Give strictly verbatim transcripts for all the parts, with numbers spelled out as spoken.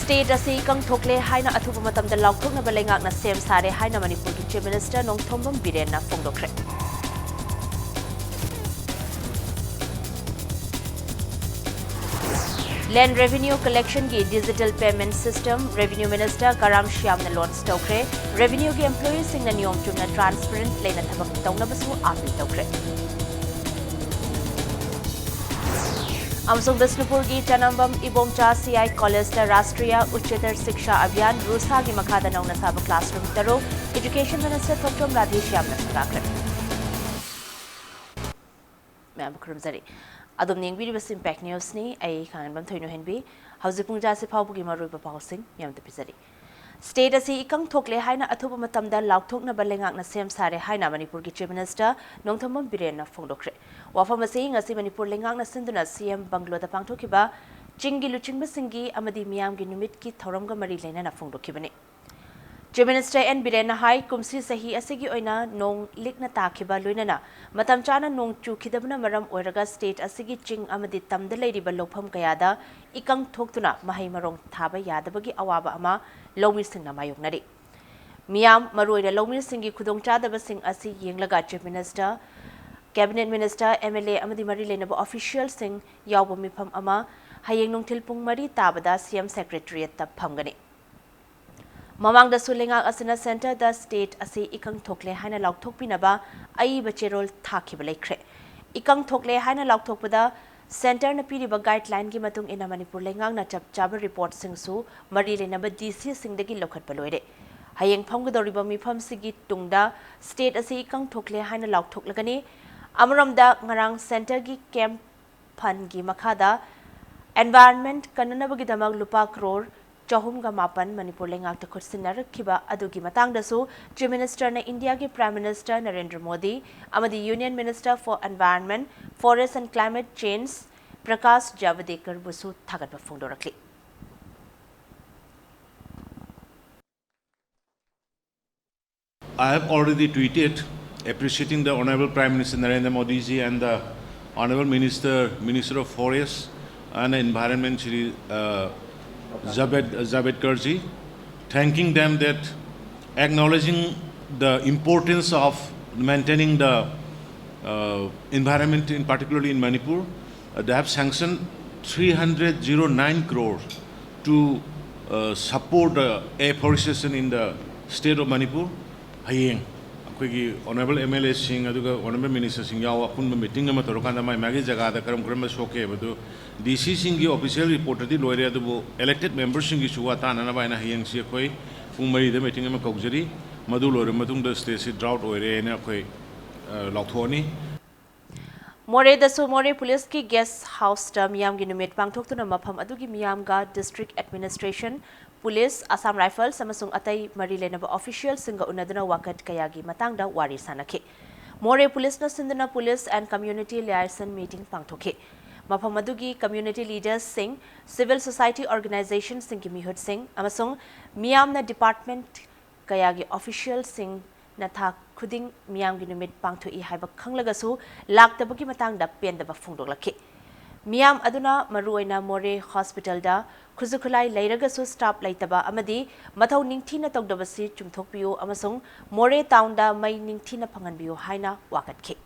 State ꯑꯁꯤ ꯏꯀꯪ ꯊꯣꯛꯂꯦ ꯍꯥꯏꯅ ꯑꯊꯨꯕ ꯃꯇꯝꯗ ꯂꯥꯎꯊꯣꯛꯅꯕ ꯂꯩꯉꯥꯛꯅ ꯁꯦꯝ ꯁꯥꯔꯦ ꯍꯥꯏꯅ ꯃꯅꯤꯄꯨꯔꯒꯤ ꯆꯤꯐ ꯃꯤꯅꯤꯁꯇꯔ ꯅꯣꯡꯊꯣꯝꯕꯝ ꯕꯤꯔꯦꯟꯅ ꯐꯣꯡꯗꯣꯛꯈ꯭ꯔꯦ꯫ ꯂꯦꯟ ꯔꯦꯚꯤꯅ꯭ꯌꯨ ꯀꯂꯦꯛꯁꯟꯒꯤ digital payment system revenue minister Karam ꯁ꯭ꯌꯥꯝꯅ ꯂꯣꯟꯆ ꯇꯧꯈ꯭ꯔꯦ꯫ ꯔꯦꯚꯤꯅ꯭ꯌꯨꯒꯤ ꯑꯦꯝꯄ꯭ꯂꯣꯌꯤꯁꯤꯡꯅ ꯅꯤꯌꯣꯝ ꯆꯨꯝꯅ ꯇ꯭ꯔꯥꯟꯁꯄꯔꯦꯟꯠ ꯂꯩꯅ ꯊꯕꯛ ꯇꯧꯅꯕꯁꯨ ꯑꯥꯄꯤꯜ ꯇꯧꯈ꯭ꯔꯦ꯫ ꯑꯃꯁꯨꯡ ꯕꯤꯁꯅꯨꯄꯨꯔꯒꯤ ꯆꯅꯝꯕꯝ ꯏꯕꯣꯝꯆꯥ ꯁꯤ ꯑꯥꯏ ꯀꯣꯂꯦꯖꯇ ꯔꯥꯁꯇ꯭ꯔꯤꯌꯥ ꯎꯆꯆꯇꯔ ꯁꯤꯛꯁꯥ ꯑꯚꯤꯌꯥꯟ ꯔꯨꯁꯥꯒꯤ ꯃꯈꯥꯗ ꯅꯧꯅ ꯁꯥꯕ ꯀ꯭ꯂꯥꯁꯔꯨꯝ ꯇꯔꯨꯛ ꯏꯖꯨꯀꯦꯁꯟ ꯃꯤꯅꯤꯁꯇꯔ ꯊꯣꯛꯆꯣꯝ ꯔꯥꯙꯦꯁ꯭ꯌꯥꯝꯅ ꯁꯪꯒꯥꯈ꯭ꯔꯦ꯫ ꯃꯌꯥꯝꯕꯨ ꯈꯨꯔꯨꯝꯖꯔꯤ꯫ ꯑꯗꯣꯝꯅ ꯌꯦꯡꯕꯤꯔꯤꯕꯁꯤ ꯏꯝꯄꯦꯛ ꯅ꯭ꯌꯨꯁꯅꯤ꯫ ꯑꯩ ꯈꯥꯡꯉꯟꯕꯝ ꯊꯣꯏꯅꯣꯍꯦꯟꯕꯤ꯫ ꯍꯧꯖꯤꯛ ꯄꯨꯡ ꯇꯔꯥꯁꯤ ꯐꯥꯎꯕꯒꯤ ꯃꯔꯨꯑꯣꯏꯕ ꯄꯥꯎꯁꯤꯡ ꯃꯌꯥꯝꯗ ꯄꯤꯖꯔꯤ꯫ ꯁ꯭ꯇꯦꯠ ꯑꯁꯤ ꯏꯀꯪ ꯊꯣꯛꯂꯦ ꯍꯥꯏꯅ ꯑꯊꯨꯕ ꯃꯇꯝꯗ ꯂꯥꯎꯊꯣꯛꯅꯕ ꯂꯩꯉꯥꯛꯅ ꯁꯦꯝ ꯁꯥꯔꯦ ꯍꯥꯏꯅ ꯃꯅꯤꯄꯨꯔꯒꯤ ꯆꯤꯐ ꯃꯤꯅꯤꯁꯇꯔ ꯅꯣꯡꯊꯣꯝꯕꯝ ꯕꯤꯔꯦꯟꯅ ꯐꯣꯡꯗꯣꯛꯈ꯭ꯔꯦ꯫ ꯋꯥꯐꯝ ꯑꯁꯤ ꯉꯁꯤ ꯃꯅꯤꯄꯨꯔ ꯂꯩꯉꯥꯛꯅ ꯁꯤꯟꯗꯨꯅ ꯁꯤ ꯑꯦꯝ ꯕꯪꯒ꯭ꯂꯣꯗ ꯄꯥꯡꯊꯣꯛꯈꯤꯕ ꯆꯤꯡꯒꯤ ꯂꯨꯆꯤꯡꯕꯁꯤꯡꯒꯤ ꯑꯃꯗꯤ ꯃꯤꯌꯥꯝꯒꯤ ꯅꯨꯃꯤꯠꯀꯤ ꯊꯧꯔꯝꯒ ꯃꯔꯤ ꯂꯩꯅꯅ ꯐꯣꯡꯗꯣꯛꯈꯤꯕꯅꯤ꯫ ꯆꯤꯐ ꯃꯤꯅꯤꯁꯇꯔ ꯑꯦꯟ ꯕꯤꯔꯦꯟꯅ ꯍꯥꯏ, ꯀꯨꯝꯁꯤ ꯆꯍꯤ ꯑꯁꯤꯒꯤ ꯑꯣꯏꯅ ꯅꯣꯡ ꯂꯤꯛꯅ ꯇꯥꯈꯤꯕ ꯂꯣꯏꯅꯅ ꯃꯇꯝ ꯆꯥꯅ ꯅꯣꯡ ꯆꯨꯈꯤꯗꯕꯅ ꯃꯔꯝ ꯑꯣꯏꯔꯒ ꯁ꯭ꯇꯦꯠ ꯑꯁꯤꯒꯤ ꯆꯤꯡ ꯑꯃꯗꯤ ꯇꯝꯗ ꯂꯩꯔꯤꯕ ꯂꯧꯐꯝ ꯀꯌꯥꯗ ꯏꯀꯪ ꯊꯣꯛꯇꯨꯅ ꯃꯍꯩ ꯃꯔꯣꯡ ꯊꯥꯕ ꯌꯥꯗꯕꯒꯤ ꯑꯋꯥꯕ ꯑꯃ ꯂꯧꯃꯤꯁꯤꯡꯅ ꯃꯥꯌꯣꯛꯅꯔꯤ꯫ ꯃꯤꯌꯥꯝ, ꯃꯔꯨꯑꯣꯏꯅ ꯂꯧꯃꯤꯁꯤꯡꯒꯤ ꯈꯨꯗꯣꯡꯆꯥꯗꯕꯁꯤꯡ ꯑꯁꯤ ꯌꯦꯡꯂꯒ chief minister, cabinet minister, M L A ꯑꯃꯗꯤ ꯃꯔꯤ ꯂꯩꯅꯕ ꯑꯣꯐꯤꯁꯤꯌꯦꯜꯁꯤꯡ ꯌꯥꯎꯕ ꯃꯤꯐꯝ ꯑꯃ ꯍꯌꯦꯡ ꯅꯨꯡꯊꯤꯜ ꯄꯨꯡ ꯃꯔꯤ ꯇꯥꯕꯗ ꯁꯤ ꯑꯦꯝ ꯁꯦꯀ꯭ꯔꯦꯇꯔꯤꯌꯦꯠꯇ ꯐꯝꯒꯅꯤ꯫ ꯃꯃꯥꯡꯗꯁꯨ ꯂꯩꯉꯥꯛ ꯑꯁꯤꯅ ꯁꯦꯟꯇꯔꯗ ꯁ꯭ꯇꯦꯠ ꯑꯁꯤ ꯏꯀꯪ ꯊꯣꯛꯂꯦ ꯍꯥꯏꯅ ꯂꯥꯎꯊꯣꯛꯄꯤꯅꯕ ꯑꯏꯕ ꯆꯦꯔꯣꯜ ꯊꯥꯈꯤꯕ ꯂꯩꯈ꯭ꯔꯦ꯫ ꯏꯀꯪ ꯊꯣꯛꯂꯦ ꯍꯥꯏꯅ ꯂꯥꯎꯊꯣꯛꯄꯗ ꯁꯦꯟꯇꯔꯅ ꯄꯤꯔꯤꯕ ꯒꯥꯏꯗꯂꯥꯏꯟꯒꯤ ꯃꯇꯨꯡ ꯏꯟꯅ ꯃꯅꯤꯄꯨꯔ ꯂꯩꯉꯥꯛꯅ ꯆꯞ ꯆꯥꯕ ꯔꯤꯄꯣꯔꯠꯁꯤꯡꯁꯨ ꯃꯔꯤ ꯂꯩꯅꯕ ꯗꯤ ꯁꯤꯁꯤꯡꯗꯒꯤ ꯂꯧꯈꯠꯄ ꯂꯣꯏꯔꯦ꯫ ꯍꯌꯦꯡ ꯐꯝꯒꯗꯧꯔꯤꯕ ꯃꯤꯐꯝꯁꯤꯒꯤ ꯇꯨꯡꯗ ꯁ꯭ꯇꯦꯠ ꯑꯁꯤ ꯏꯀꯪ ꯊꯣꯛꯂꯦ ꯍꯥꯏꯅ ꯂꯥꯎꯊꯣꯛꯂꯒꯅꯤ꯫ ꯑꯃꯔꯣꯝꯗ ꯉꯔꯥꯡ ꯁꯦꯟꯇꯔꯒꯤ ꯀꯦꯝꯞ ꯐꯟꯒꯤ ꯃꯈꯥꯗ ꯑꯦꯟꯚꯥꯏꯔꯟꯃꯦꯟꯠ ꯀꯟꯅꯅꯕꯒꯤꯗꯃꯛ ꯂꯨꯄꯥ ꯀ꯭ꯔꯣꯔ ꯆꯍꯨꯝꯒ ꯃꯥꯄꯟ ꯃꯅꯤꯄꯨꯔ ꯂꯩꯉꯥꯛꯇ ꯈꯨꯠꯁꯤꯟꯅꯔꯛꯈꯤꯕ ꯑꯗꯨꯒꯤ ꯃꯇꯥꯡꯗꯁꯨ ꯆꯤꯐ ꯃꯤꯅꯤꯁꯇꯔꯅ ꯏꯟꯗꯤꯌꯥꯒꯤ ꯄ꯭ꯔꯥꯏꯝ ꯃꯤꯅꯤꯁꯇꯔ ꯅꯔꯦꯟꯗ꯭ꯔ ꯃꯣꯗꯤ ꯑꯃꯗꯤ Union Minister for Environment, Forest and Climate Change Prakash ꯖꯥꯚꯗꯦꯀꯔꯕꯨꯁꯨ ꯊꯥꯒꯠꯄ ꯐꯣꯡꯗꯣꯔꯛꯂꯤ꯫ I have already tweeted appreciating the Honorable Prime Minister Narendra Modi ji and the Honorable Minister, Minister of Forest, and Environment Shri uh, Javed, Javed Karji, thanking them that acknowledging the importance of maintaining the uh, environment, in particularly in Manipur, uh, they have sanctioned three hundred zero nine crore to uh, support uh, afforestation in the state of Manipur. ꯍꯌꯦꯡ ꯑꯩꯈꯣꯏꯒꯤ honourable M L Aꯁꯤꯡ ꯑꯗꯨꯒ honourable ministerꯁꯤꯡ ꯌꯥꯎꯕ ꯑꯄꯨꯟꯕ meeting ꯑꯃ ꯇꯧꯔꯀꯥꯟꯗ ꯃꯥꯏ ꯃꯥꯒꯤ ꯖꯒꯥꯗ ꯀꯔꯝ ꯀꯔꯝꯕ ꯁꯣꯛꯀꯦ ꯍꯥꯏꯕꯗꯨ D Cꯁꯤꯡꯒꯤ official reportꯇꯗꯤ ꯂꯣꯏꯔꯦ, ꯑꯗꯨꯕꯨ elected memberꯁꯤꯡꯒꯤꯁꯨ ꯋꯥ ꯇꯥꯅꯅꯕ ꯍꯥꯏꯅ ꯍꯌꯦꯡꯁꯤ ꯑꯩꯈꯣꯏ ꯄꯨꯡ ꯃꯔꯤꯗ meeting ꯑꯃ ꯀꯧꯖꯔꯤ꯫ ꯃꯗꯨ ꯂꯣꯏꯔꯕ ꯃꯇꯨꯡꯗ stateꯁꯤ drought ꯑꯣꯏꯔꯦ ꯍꯥꯏꯅ ꯑꯩꯈꯣꯏ ꯑ, ꯂꯥꯎꯊꯣꯛꯑꯅꯤ꯫ ꯃꯣꯔꯦꯗꯁꯨ ꯃꯣꯔꯦ ꯄꯨꯂꯤꯁꯀꯤ guest houseꯇ ꯃꯤꯌꯥꯝꯒꯤ ꯅꯨꯃꯤꯠ ꯄꯥꯡꯊꯣꯛꯇꯨꯅ ꯃꯐꯝ ꯑꯗꯨꯒꯤ ꯃꯤꯌꯥꯝꯒ district administration, police, Assam Rifles ꯑꯃꯁꯨꯡ ꯑꯇꯩ ꯃꯔꯤ ꯂꯩꯅꯕ officialꯁꯤꯡꯒ ꯎꯅꯗꯨꯅ ꯋꯥꯀꯠ ꯀꯌꯥꯒꯤ ꯃꯇꯥꯡꯗ ꯋꯥꯔꯤ ꯁꯥꯅꯈꯤ꯫ ꯃꯣꯔꯦ ꯄꯨꯂꯤꯁꯅ ꯁꯤꯟꯗꯨꯅ police and community liaison meeting ꯄꯥꯡꯊꯣꯛꯈꯤ꯫ ꯃꯐꯝ ꯑꯗꯨꯒꯤ community leadersꯁꯤꯡ, civil society organizationꯁꯤꯡꯒꯤ ꯃꯤꯍꯨꯠꯁꯤꯡ ꯑꯃꯁꯨꯡ ꯃꯤꯌꯥꯝꯅ department ꯀꯌꯥꯒꯤ officialꯁꯤꯡꯅ ꯊꯥ ꯈꯨꯗꯤꯡ ꯃꯤꯌꯥꯝꯒꯤ ꯅꯨꯃꯤꯠ ꯄꯥꯡꯊꯣꯛꯏ ꯍꯥꯏꯕ ꯈꯪꯂꯒꯁꯨ ꯂꯥꯛꯇꯕꯒꯤ ꯃꯇꯥꯡꯗ ꯄꯦꯟꯗꯕ ꯐꯣꯡꯗꯣꯛꯂꯛꯈꯤ꯫ ꯃꯤꯌꯥꯝ ꯑꯗꯨꯅ ꯃꯔꯨꯑꯣꯏꯅ ꯃꯣꯔꯦ hospitalꯗ ꯈꯨꯠꯁꯨ ꯈꯨꯠꯂꯥꯏ ꯂꯩꯔꯒꯁꯨ staff ꯂꯩꯇꯕ ꯑꯃꯗꯤ ꯃꯊꯧ ꯅꯤꯡꯊꯤꯅ ꯇꯧꯗꯕꯁꯤ ꯆꯨꯝꯊꯣꯛꯄꯤꯌꯨ ꯑꯃꯁꯨꯡ ꯃꯣꯔꯦ townꯗ ꯃꯩ ꯅꯤꯡꯊꯤꯅ ꯐꯪꯍꯟꯕꯤꯌꯨ ꯍꯥꯏꯅ ꯋꯥꯀꯠꯈꯤ꯫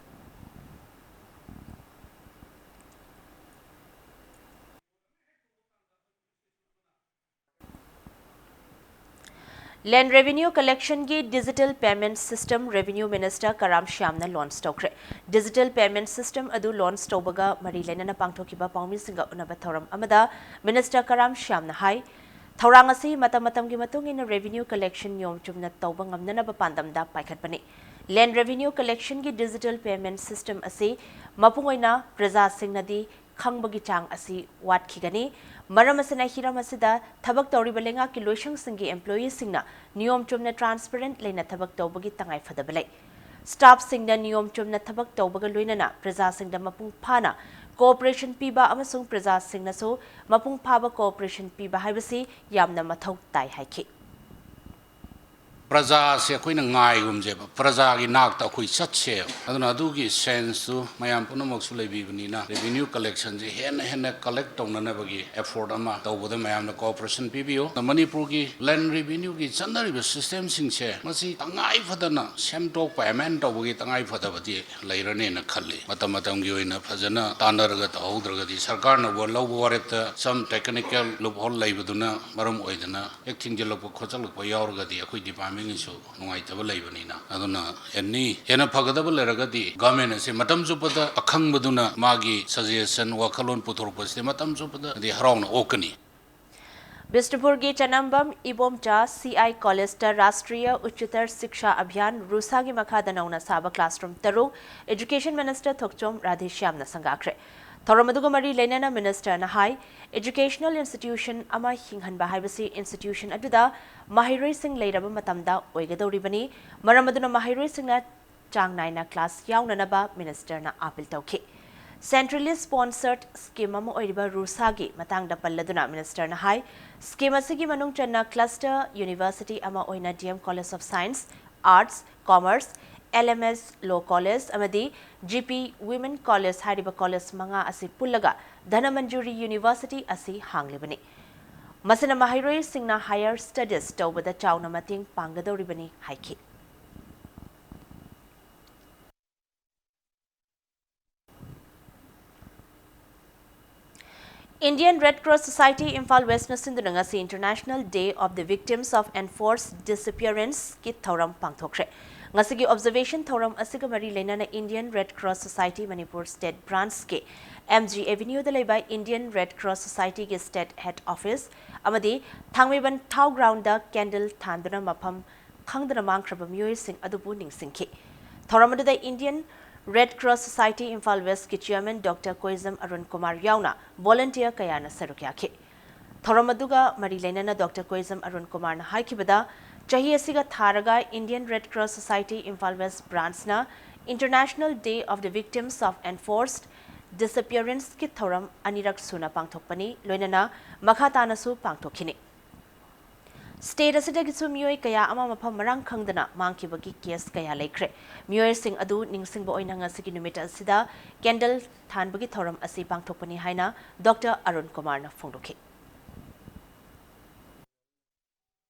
Land Revenue Collectionꯒꯤ digital payment system Revenue Minister ꯀꯔꯥꯝ ꯁ꯭ꯌꯥꯝꯅ launch ꯇꯧꯈ꯭ꯔꯦ꯫ Digital payment system ꯑꯗꯨ launch ꯇꯧꯕꯒ ꯃꯔꯤ ꯂꯩꯅꯅ ꯄꯥꯡꯊꯣꯛꯈꯤꯕ ꯄꯥꯎꯃꯤꯁꯤꯡꯒ ꯎꯅꯕ ꯊꯧꯔꯝ ꯑꯃꯗ Minister ꯀꯔꯥꯝ ꯁ꯭ꯌꯥꯝꯅ ꯍꯥꯏ, ꯊꯧꯔꯥꯡ ꯑꯁꯤ ꯃꯇꯝ ꯃꯇꯝꯒꯤ ꯃꯇꯨꯡ ꯏꯟꯅ revenue collection ꯅꯤꯌꯣꯝ ꯆꯨꯝꯅ ꯇꯧꯕ ꯉꯝꯅꯅꯕ ꯄꯥꯟꯗꯝꯗ ꯄꯥꯏꯈꯠꯄꯅꯤ꯫ Land Revenue Collectionꯒꯤ digital payment system ꯑꯁꯤ ꯃꯄꯨꯡ ꯑꯣꯏꯅ ꯄ꯭ꯔꯖꯥꯁꯤꯡꯅꯗꯤ ꯈꯪꯕꯒꯤ ꯆꯥꯡ ꯑꯁꯤ ꯋꯥꯠꯈꯤꯒꯅꯤ꯫ ꯃꯔꯝ ꯑꯁꯤꯅ ꯍꯤꯔꯝ ꯑꯁꯤꯗ ꯊꯕꯛ ꯇꯧꯔꯤꯕ ꯂꯩꯉꯥꯛꯀꯤ ꯂꯣꯏꯁꯪꯁꯤꯡꯒꯤ employeeꯁꯤꯡꯅ ꯅꯤꯌꯣꯝ ꯆꯨꯝꯅ transparent ꯂꯩꯅ ꯊꯕꯛ ꯇꯧꯕꯒꯤ ꯇꯉꯥꯏꯐꯗꯕ ꯂꯩ꯫ Staffꯁꯤꯡꯗ ꯅꯤꯌꯣꯝ ꯆꯨꯝꯅ ꯊꯕꯛ ꯇꯧꯕꯒ ꯂꯣꯏꯅꯅ ꯄ꯭ꯔꯖꯥꯁꯤꯡꯗ ꯃꯄꯨꯡ ꯐꯥꯅ cooperation ꯄꯤꯕ ꯑꯃꯁꯨꯡ ꯄ꯭ꯔꯖꯥꯁꯤꯡꯅꯁꯨ ꯃꯄꯨꯡ ꯐꯥꯕ cooperation ꯄꯤꯕ ꯍꯥꯏꯕꯁꯤ ꯌꯥꯝꯅ ꯃꯊꯧ ꯇꯥꯏ ꯍꯥꯏꯈꯤ꯫ ꯄ꯭ꯔꯖꯥꯁꯦ ꯑꯩꯈꯣꯏꯅ ꯉꯥꯏꯒꯨꯝꯁꯦꯕ, ꯄ꯭ꯔꯖꯥꯒꯤ ꯅꯥꯛꯇ ꯑꯩꯈꯣꯏ ꯆꯠꯁꯦꯕ꯫ ꯑꯗꯨꯅ ꯑꯗꯨꯒꯤ ꯁꯦꯟꯁꯇꯨ ꯃꯌꯥꯝ ꯄꯨꯝꯅꯃꯛꯁꯨ ꯂꯩꯕꯤꯕꯅꯤꯅ, ꯔꯦꯚꯤꯅ꯭ꯌꯨ ꯀꯂꯦꯛꯁꯟꯁꯦ ꯍꯦꯟꯅ ꯍꯦꯟꯅ ꯀꯂꯦꯛ ꯇꯧꯅꯅꯕꯒꯤ ꯑꯦꯐꯣꯔꯠ ꯑꯃ ꯇꯧꯕꯗ ꯃꯌꯥꯝꯅ ꯀꯣꯑꯣꯄꯔꯦꯁꯟ ꯄꯤꯕꯤꯌꯨ꯫ ꯃꯅꯤꯄꯨꯔꯒꯤ ꯂꯦꯟ ꯔꯦꯚꯤꯅ꯭ꯌꯨꯒꯤ ꯆꯠꯅꯔꯤꯕ ꯁꯤꯁꯇꯦꯝꯁꯤꯡꯁꯦ, ꯃꯁꯤ ꯇꯉꯥꯏ ꯐꯗꯅ ꯁꯦꯝꯗꯣꯛꯄ, ꯑꯦꯃꯦꯟ ꯇꯧꯕꯒꯤ ꯇꯉꯥꯏ ꯐꯗꯕꯗꯤ ꯂꯩꯔꯅꯦꯅ ꯈꯜꯂꯤ꯫ ꯃꯇꯝ ꯃꯇꯝꯒꯤ ꯑꯣꯏꯅ ꯐꯖꯅ ꯇꯥꯟꯅꯔꯒ ꯇꯧꯍꯧꯗ꯭ꯔꯒꯗꯤ, ꯁꯔꯀꯥꯔꯅ ꯂꯧꯕ ꯋꯥꯔꯦꯞꯇ some technical loophole ꯂꯩꯕꯗꯨꯅ ꯃꯔꯝ ꯑꯣꯏꯗꯅ ꯍꯦꯛ ꯊꯤꯡꯖꯤꯜꯂꯛꯄ ꯈꯣꯠꯆꯜꯂꯛꯄ ꯌꯥꯎꯔꯒꯗꯤ, ꯑꯩꯈꯣꯏ ꯗꯤꯄꯥꯔꯠꯃꯦꯟꯒꯤꯁꯨ ꯅꯨꯡꯉꯥꯏꯇꯕ ꯂꯩꯕꯅꯤꯅ꯫ ꯑꯗꯨꯅ ꯑꯦꯅꯤ ꯍꯦꯟꯅ ꯐꯒꯗꯕ ꯂꯩꯔꯒꯗꯤ, ꯒꯚꯔꯟꯃꯦꯟ ꯑꯁꯤ ꯃꯇꯝ ꯆꯨꯞꯄꯗ ꯑꯈꯪꯕꯗꯨꯅ ꯃꯥꯒꯤ ꯁꯖꯦꯁꯟ, ꯋꯥꯈꯜꯂꯣꯟ ꯄꯨꯊꯣꯔꯛꯄꯁꯤꯗꯤ ꯃꯇꯝ ꯆꯨꯞꯄꯗ ꯍꯥꯏꯗꯤ ꯍꯔꯥꯎꯅ ꯑꯣꯛꯀꯅꯤ꯫ ꯕꯤꯁꯅꯨꯄꯨꯔꯒꯤ ꯆꯅꯝꯕꯝ ꯏꯕꯣꯝꯆꯥ ꯁꯤ ꯑꯥꯏ ꯀꯣꯂꯦꯖꯇ ꯔꯥꯁꯇ꯭ꯔꯤꯌ ꯎꯆꯆꯇꯔ ꯁꯤꯛꯁꯥ ꯑꯚꯤꯌꯥꯟ, ꯔꯨꯁꯥꯒꯤ ꯃꯈꯥꯗ ꯅꯧꯅ ꯁꯥꯕ ꯀ꯭ꯂꯥꯁꯔꯨꯝ ꯇꯔꯨꯛ ꯑꯦꯖꯨꯀꯦꯁꯟ ꯃꯤꯅꯤꯁꯇꯔ ꯊꯣꯛꯆꯣꯝ ꯔꯥꯙꯦꯁ꯭ꯌꯥꯝꯅ ꯁꯪꯒꯥꯈ꯭ꯔꯦ꯫ ꯊꯧꯔꯝ ꯑꯗꯨꯒ ꯃꯔꯤ ꯂꯩꯅꯅ ꯃꯤꯅꯤꯁꯇꯔꯅ ꯍꯥꯏ, ꯑꯦꯖꯨꯀꯦꯁꯅꯦꯜ ꯏꯟꯁꯇꯤꯇ꯭ꯌꯨꯁꯟ ꯑꯃ ꯍꯤꯡꯍꯟꯕ ꯍꯥꯏꯕꯁꯤ ꯏꯟꯁꯇꯤꯇ꯭ꯌꯨꯁꯟ ꯑꯗꯨꯗ ꯃꯍꯩꯔꯣꯏꯁꯤꯡ ꯂꯩꯔꯕ ꯃꯇꯝꯗ ꯑꯣꯏꯒꯗꯧꯔꯤꯕꯅꯤ꯫ ꯃꯔꯝ ꯑꯗꯨꯅ ꯃꯍꯩꯔꯣꯏꯁꯤꯡꯅ ꯆꯥꯡ ꯅꯥꯏꯅ ꯀ꯭ꯂꯥꯁ ꯌꯥꯎꯅꯅꯕ ꯃꯤꯅꯤꯁꯇꯔꯅ ꯑꯥꯄꯤꯜ ꯇꯧꯈꯤ꯫ ꯁꯦꯟꯇ꯭ꯔꯦꯜꯂꯤ ꯁ꯭ꯄꯣꯟꯁꯔꯗ ꯁ꯭ꯀꯤꯝ ꯑꯃ ꯑꯣꯏꯔꯤꯕ ꯔꯨꯁꯥꯒꯤ ꯃꯇꯥꯡꯗ ꯄꯜꯂꯗꯨꯅ ꯃꯤꯅꯤꯁꯇꯔꯅ ꯍꯥꯏ, ꯁ꯭ꯀꯤꯝ ꯑꯁꯤꯒꯤ ꯃꯅꯨꯡ ꯆꯟꯅ ꯀ꯭ꯂꯁꯇꯔ ꯌꯨꯅꯤꯚꯔꯁꯤꯇꯤ ꯑꯃ ꯑꯣꯏꯅ D M college of science, arts, commerce, L M S law college ꯑꯃꯗꯤ ꯖꯤ ꯄꯤ ꯋꯤꯃꯦꯟ ꯀꯣꯂꯦꯖ ꯍꯥꯏꯔꯤꯕ ꯀꯣꯂꯦꯖ ꯃꯉꯥ ꯑꯁꯤ ꯄꯨꯜꯂꯒ ꯙꯅꯃꯟꯖꯨꯔꯤ ꯌꯨꯅꯤꯚꯔꯁꯤꯇꯤ ꯑꯁꯤ ꯍꯥꯡꯂꯤꯕꯅꯤ꯫ ꯃꯁꯤꯅ ꯃꯍꯩꯔꯣꯏꯁꯤꯡꯅ ꯍꯥꯌꯔ ꯁ꯭ꯇꯗꯤꯁ ꯇꯧꯕꯗ ꯆꯥꯎꯅ ꯃꯇꯦꯡ ꯄꯥꯡꯒꯗꯧꯔꯤꯕꯅꯤ ꯍꯥꯏꯈꯤ꯫ Indian Red Cross Society Imphal ꯋꯦꯁꯅ ꯁꯤꯟꯗꯨꯅ ꯉꯁꯤ International Day of the Victims of Enforced Disappearanceꯀꯤ ꯊꯧꯔꯝ ꯄꯥꯡꯊꯣꯛꯈ꯭ꯔꯦ꯫ ꯉꯁꯤꯒꯤ ꯑꯣꯕꯖꯔꯕꯦꯁꯟ ꯊꯧꯔꯝ ꯑꯁꯤꯒ ꯃꯔꯤ ꯂꯩꯅꯅ Indian Red Cross Society Manipur state ꯕ꯭ꯔꯥꯟꯆꯀꯤ ꯑꯦꯝ ꯖꯤ ꯑꯦꯚꯦꯅ꯭ꯌꯨꯗ ꯂꯩꯕ Indian Red Cross Societyꯒꯤ ꯁ꯭ꯇꯦꯠ ꯍꯦꯗ ꯑꯣꯐꯤꯁ ꯑꯃꯗꯤ ꯊꯥꯡꯃꯩꯕꯟ ꯊꯥꯎ ꯒ꯭ꯔꯥꯎꯟꯗ ꯀꯦꯟꯗꯜ ꯊꯥꯟꯗꯨꯅ ꯃꯐꯝ ꯈꯪꯗꯅ ꯃꯥꯡꯈ꯭ꯔꯕ ꯃꯤꯑꯣꯏꯁꯤꯡ ꯑꯗꯨꯕꯨ ꯅꯤꯡꯁꯤꯡꯈꯤ꯫ ꯊꯧꯔꯝ ꯑꯗꯨꯗ Indian Red Cross Society Imphal ꯋꯦꯁꯀꯤ ꯆꯤꯌꯔꯃꯦꯟ ꯗꯣꯛꯇꯔ ꯀꯣꯏꯖꯝ ꯑꯔꯨꯟ ꯀꯨꯃꯥꯔ ꯌꯥꯎꯅ ꯚꯣꯂꯨꯟꯇꯤꯌꯔ ꯀꯌꯥꯅ ꯁꯔꯨꯛ ꯌꯥꯈꯤ꯫ ꯊꯧꯔꯝ ꯑꯗꯨꯒ ꯃꯔꯤ ꯂꯩꯅꯅ ꯗꯣꯛꯇꯔ ꯀꯣꯏꯖꯝ ꯑꯔꯨꯟ ꯀꯨꯃꯥꯔꯅ ꯍꯥꯏꯈꯤꯕꯗ, ꯆꯍꯤ ꯑꯁꯤꯒ ꯊꯥꯔꯒ Indian Red Cross Society Imphal west ꯕ꯭ꯔꯥꯟꯆꯅ International Day of the Victims of Enforced Disappearanceꯀꯤ ꯊꯧꯔꯝ ꯑꯅꯤꯔꯛ ꯁꯨꯅ ꯄꯥꯡꯊꯣꯛꯄꯅꯤ, ꯂꯣꯏꯅꯅ ꯃꯈꯥ ꯇꯥꯅꯁꯨ ꯄꯥꯡꯊꯣꯛꯈꯤꯅꯤ꯫ ꯁ꯭ꯇꯦꯠ ꯑꯁꯤꯗꯒꯤꯁꯨ ꯃꯤꯑꯣꯏ ꯀꯌꯥ ꯑꯃ ꯃꯐꯝ ꯃꯔꯥꯡ ꯈꯪꯗꯅ ꯃꯥꯡꯈꯤꯕꯒꯤ ꯀꯦꯁ ꯀꯌꯥ ꯂꯩꯈ꯭ꯔꯦ꯫ ꯃꯤꯑꯣꯏꯁꯤꯡ ꯑꯗꯨ ꯅꯤꯡꯁꯤꯡꯕ ꯑꯣꯏꯅ ꯉꯁꯤꯒꯤ ꯅꯨꯃꯤꯠ ꯑꯁꯤꯗ ꯀꯦꯟꯗꯜ ꯊꯥꯟꯕꯒꯤ ꯊꯧꯔꯝ ꯑꯁꯤ ꯄꯥꯡꯊꯣꯛꯄꯅꯤ ꯍꯥꯏꯅ ꯗꯣꯛꯇꯔ ꯑꯔꯨꯟ ꯀꯨꯃꯥꯔꯅ ꯐꯣꯡꯗꯣꯛꯈꯤ꯫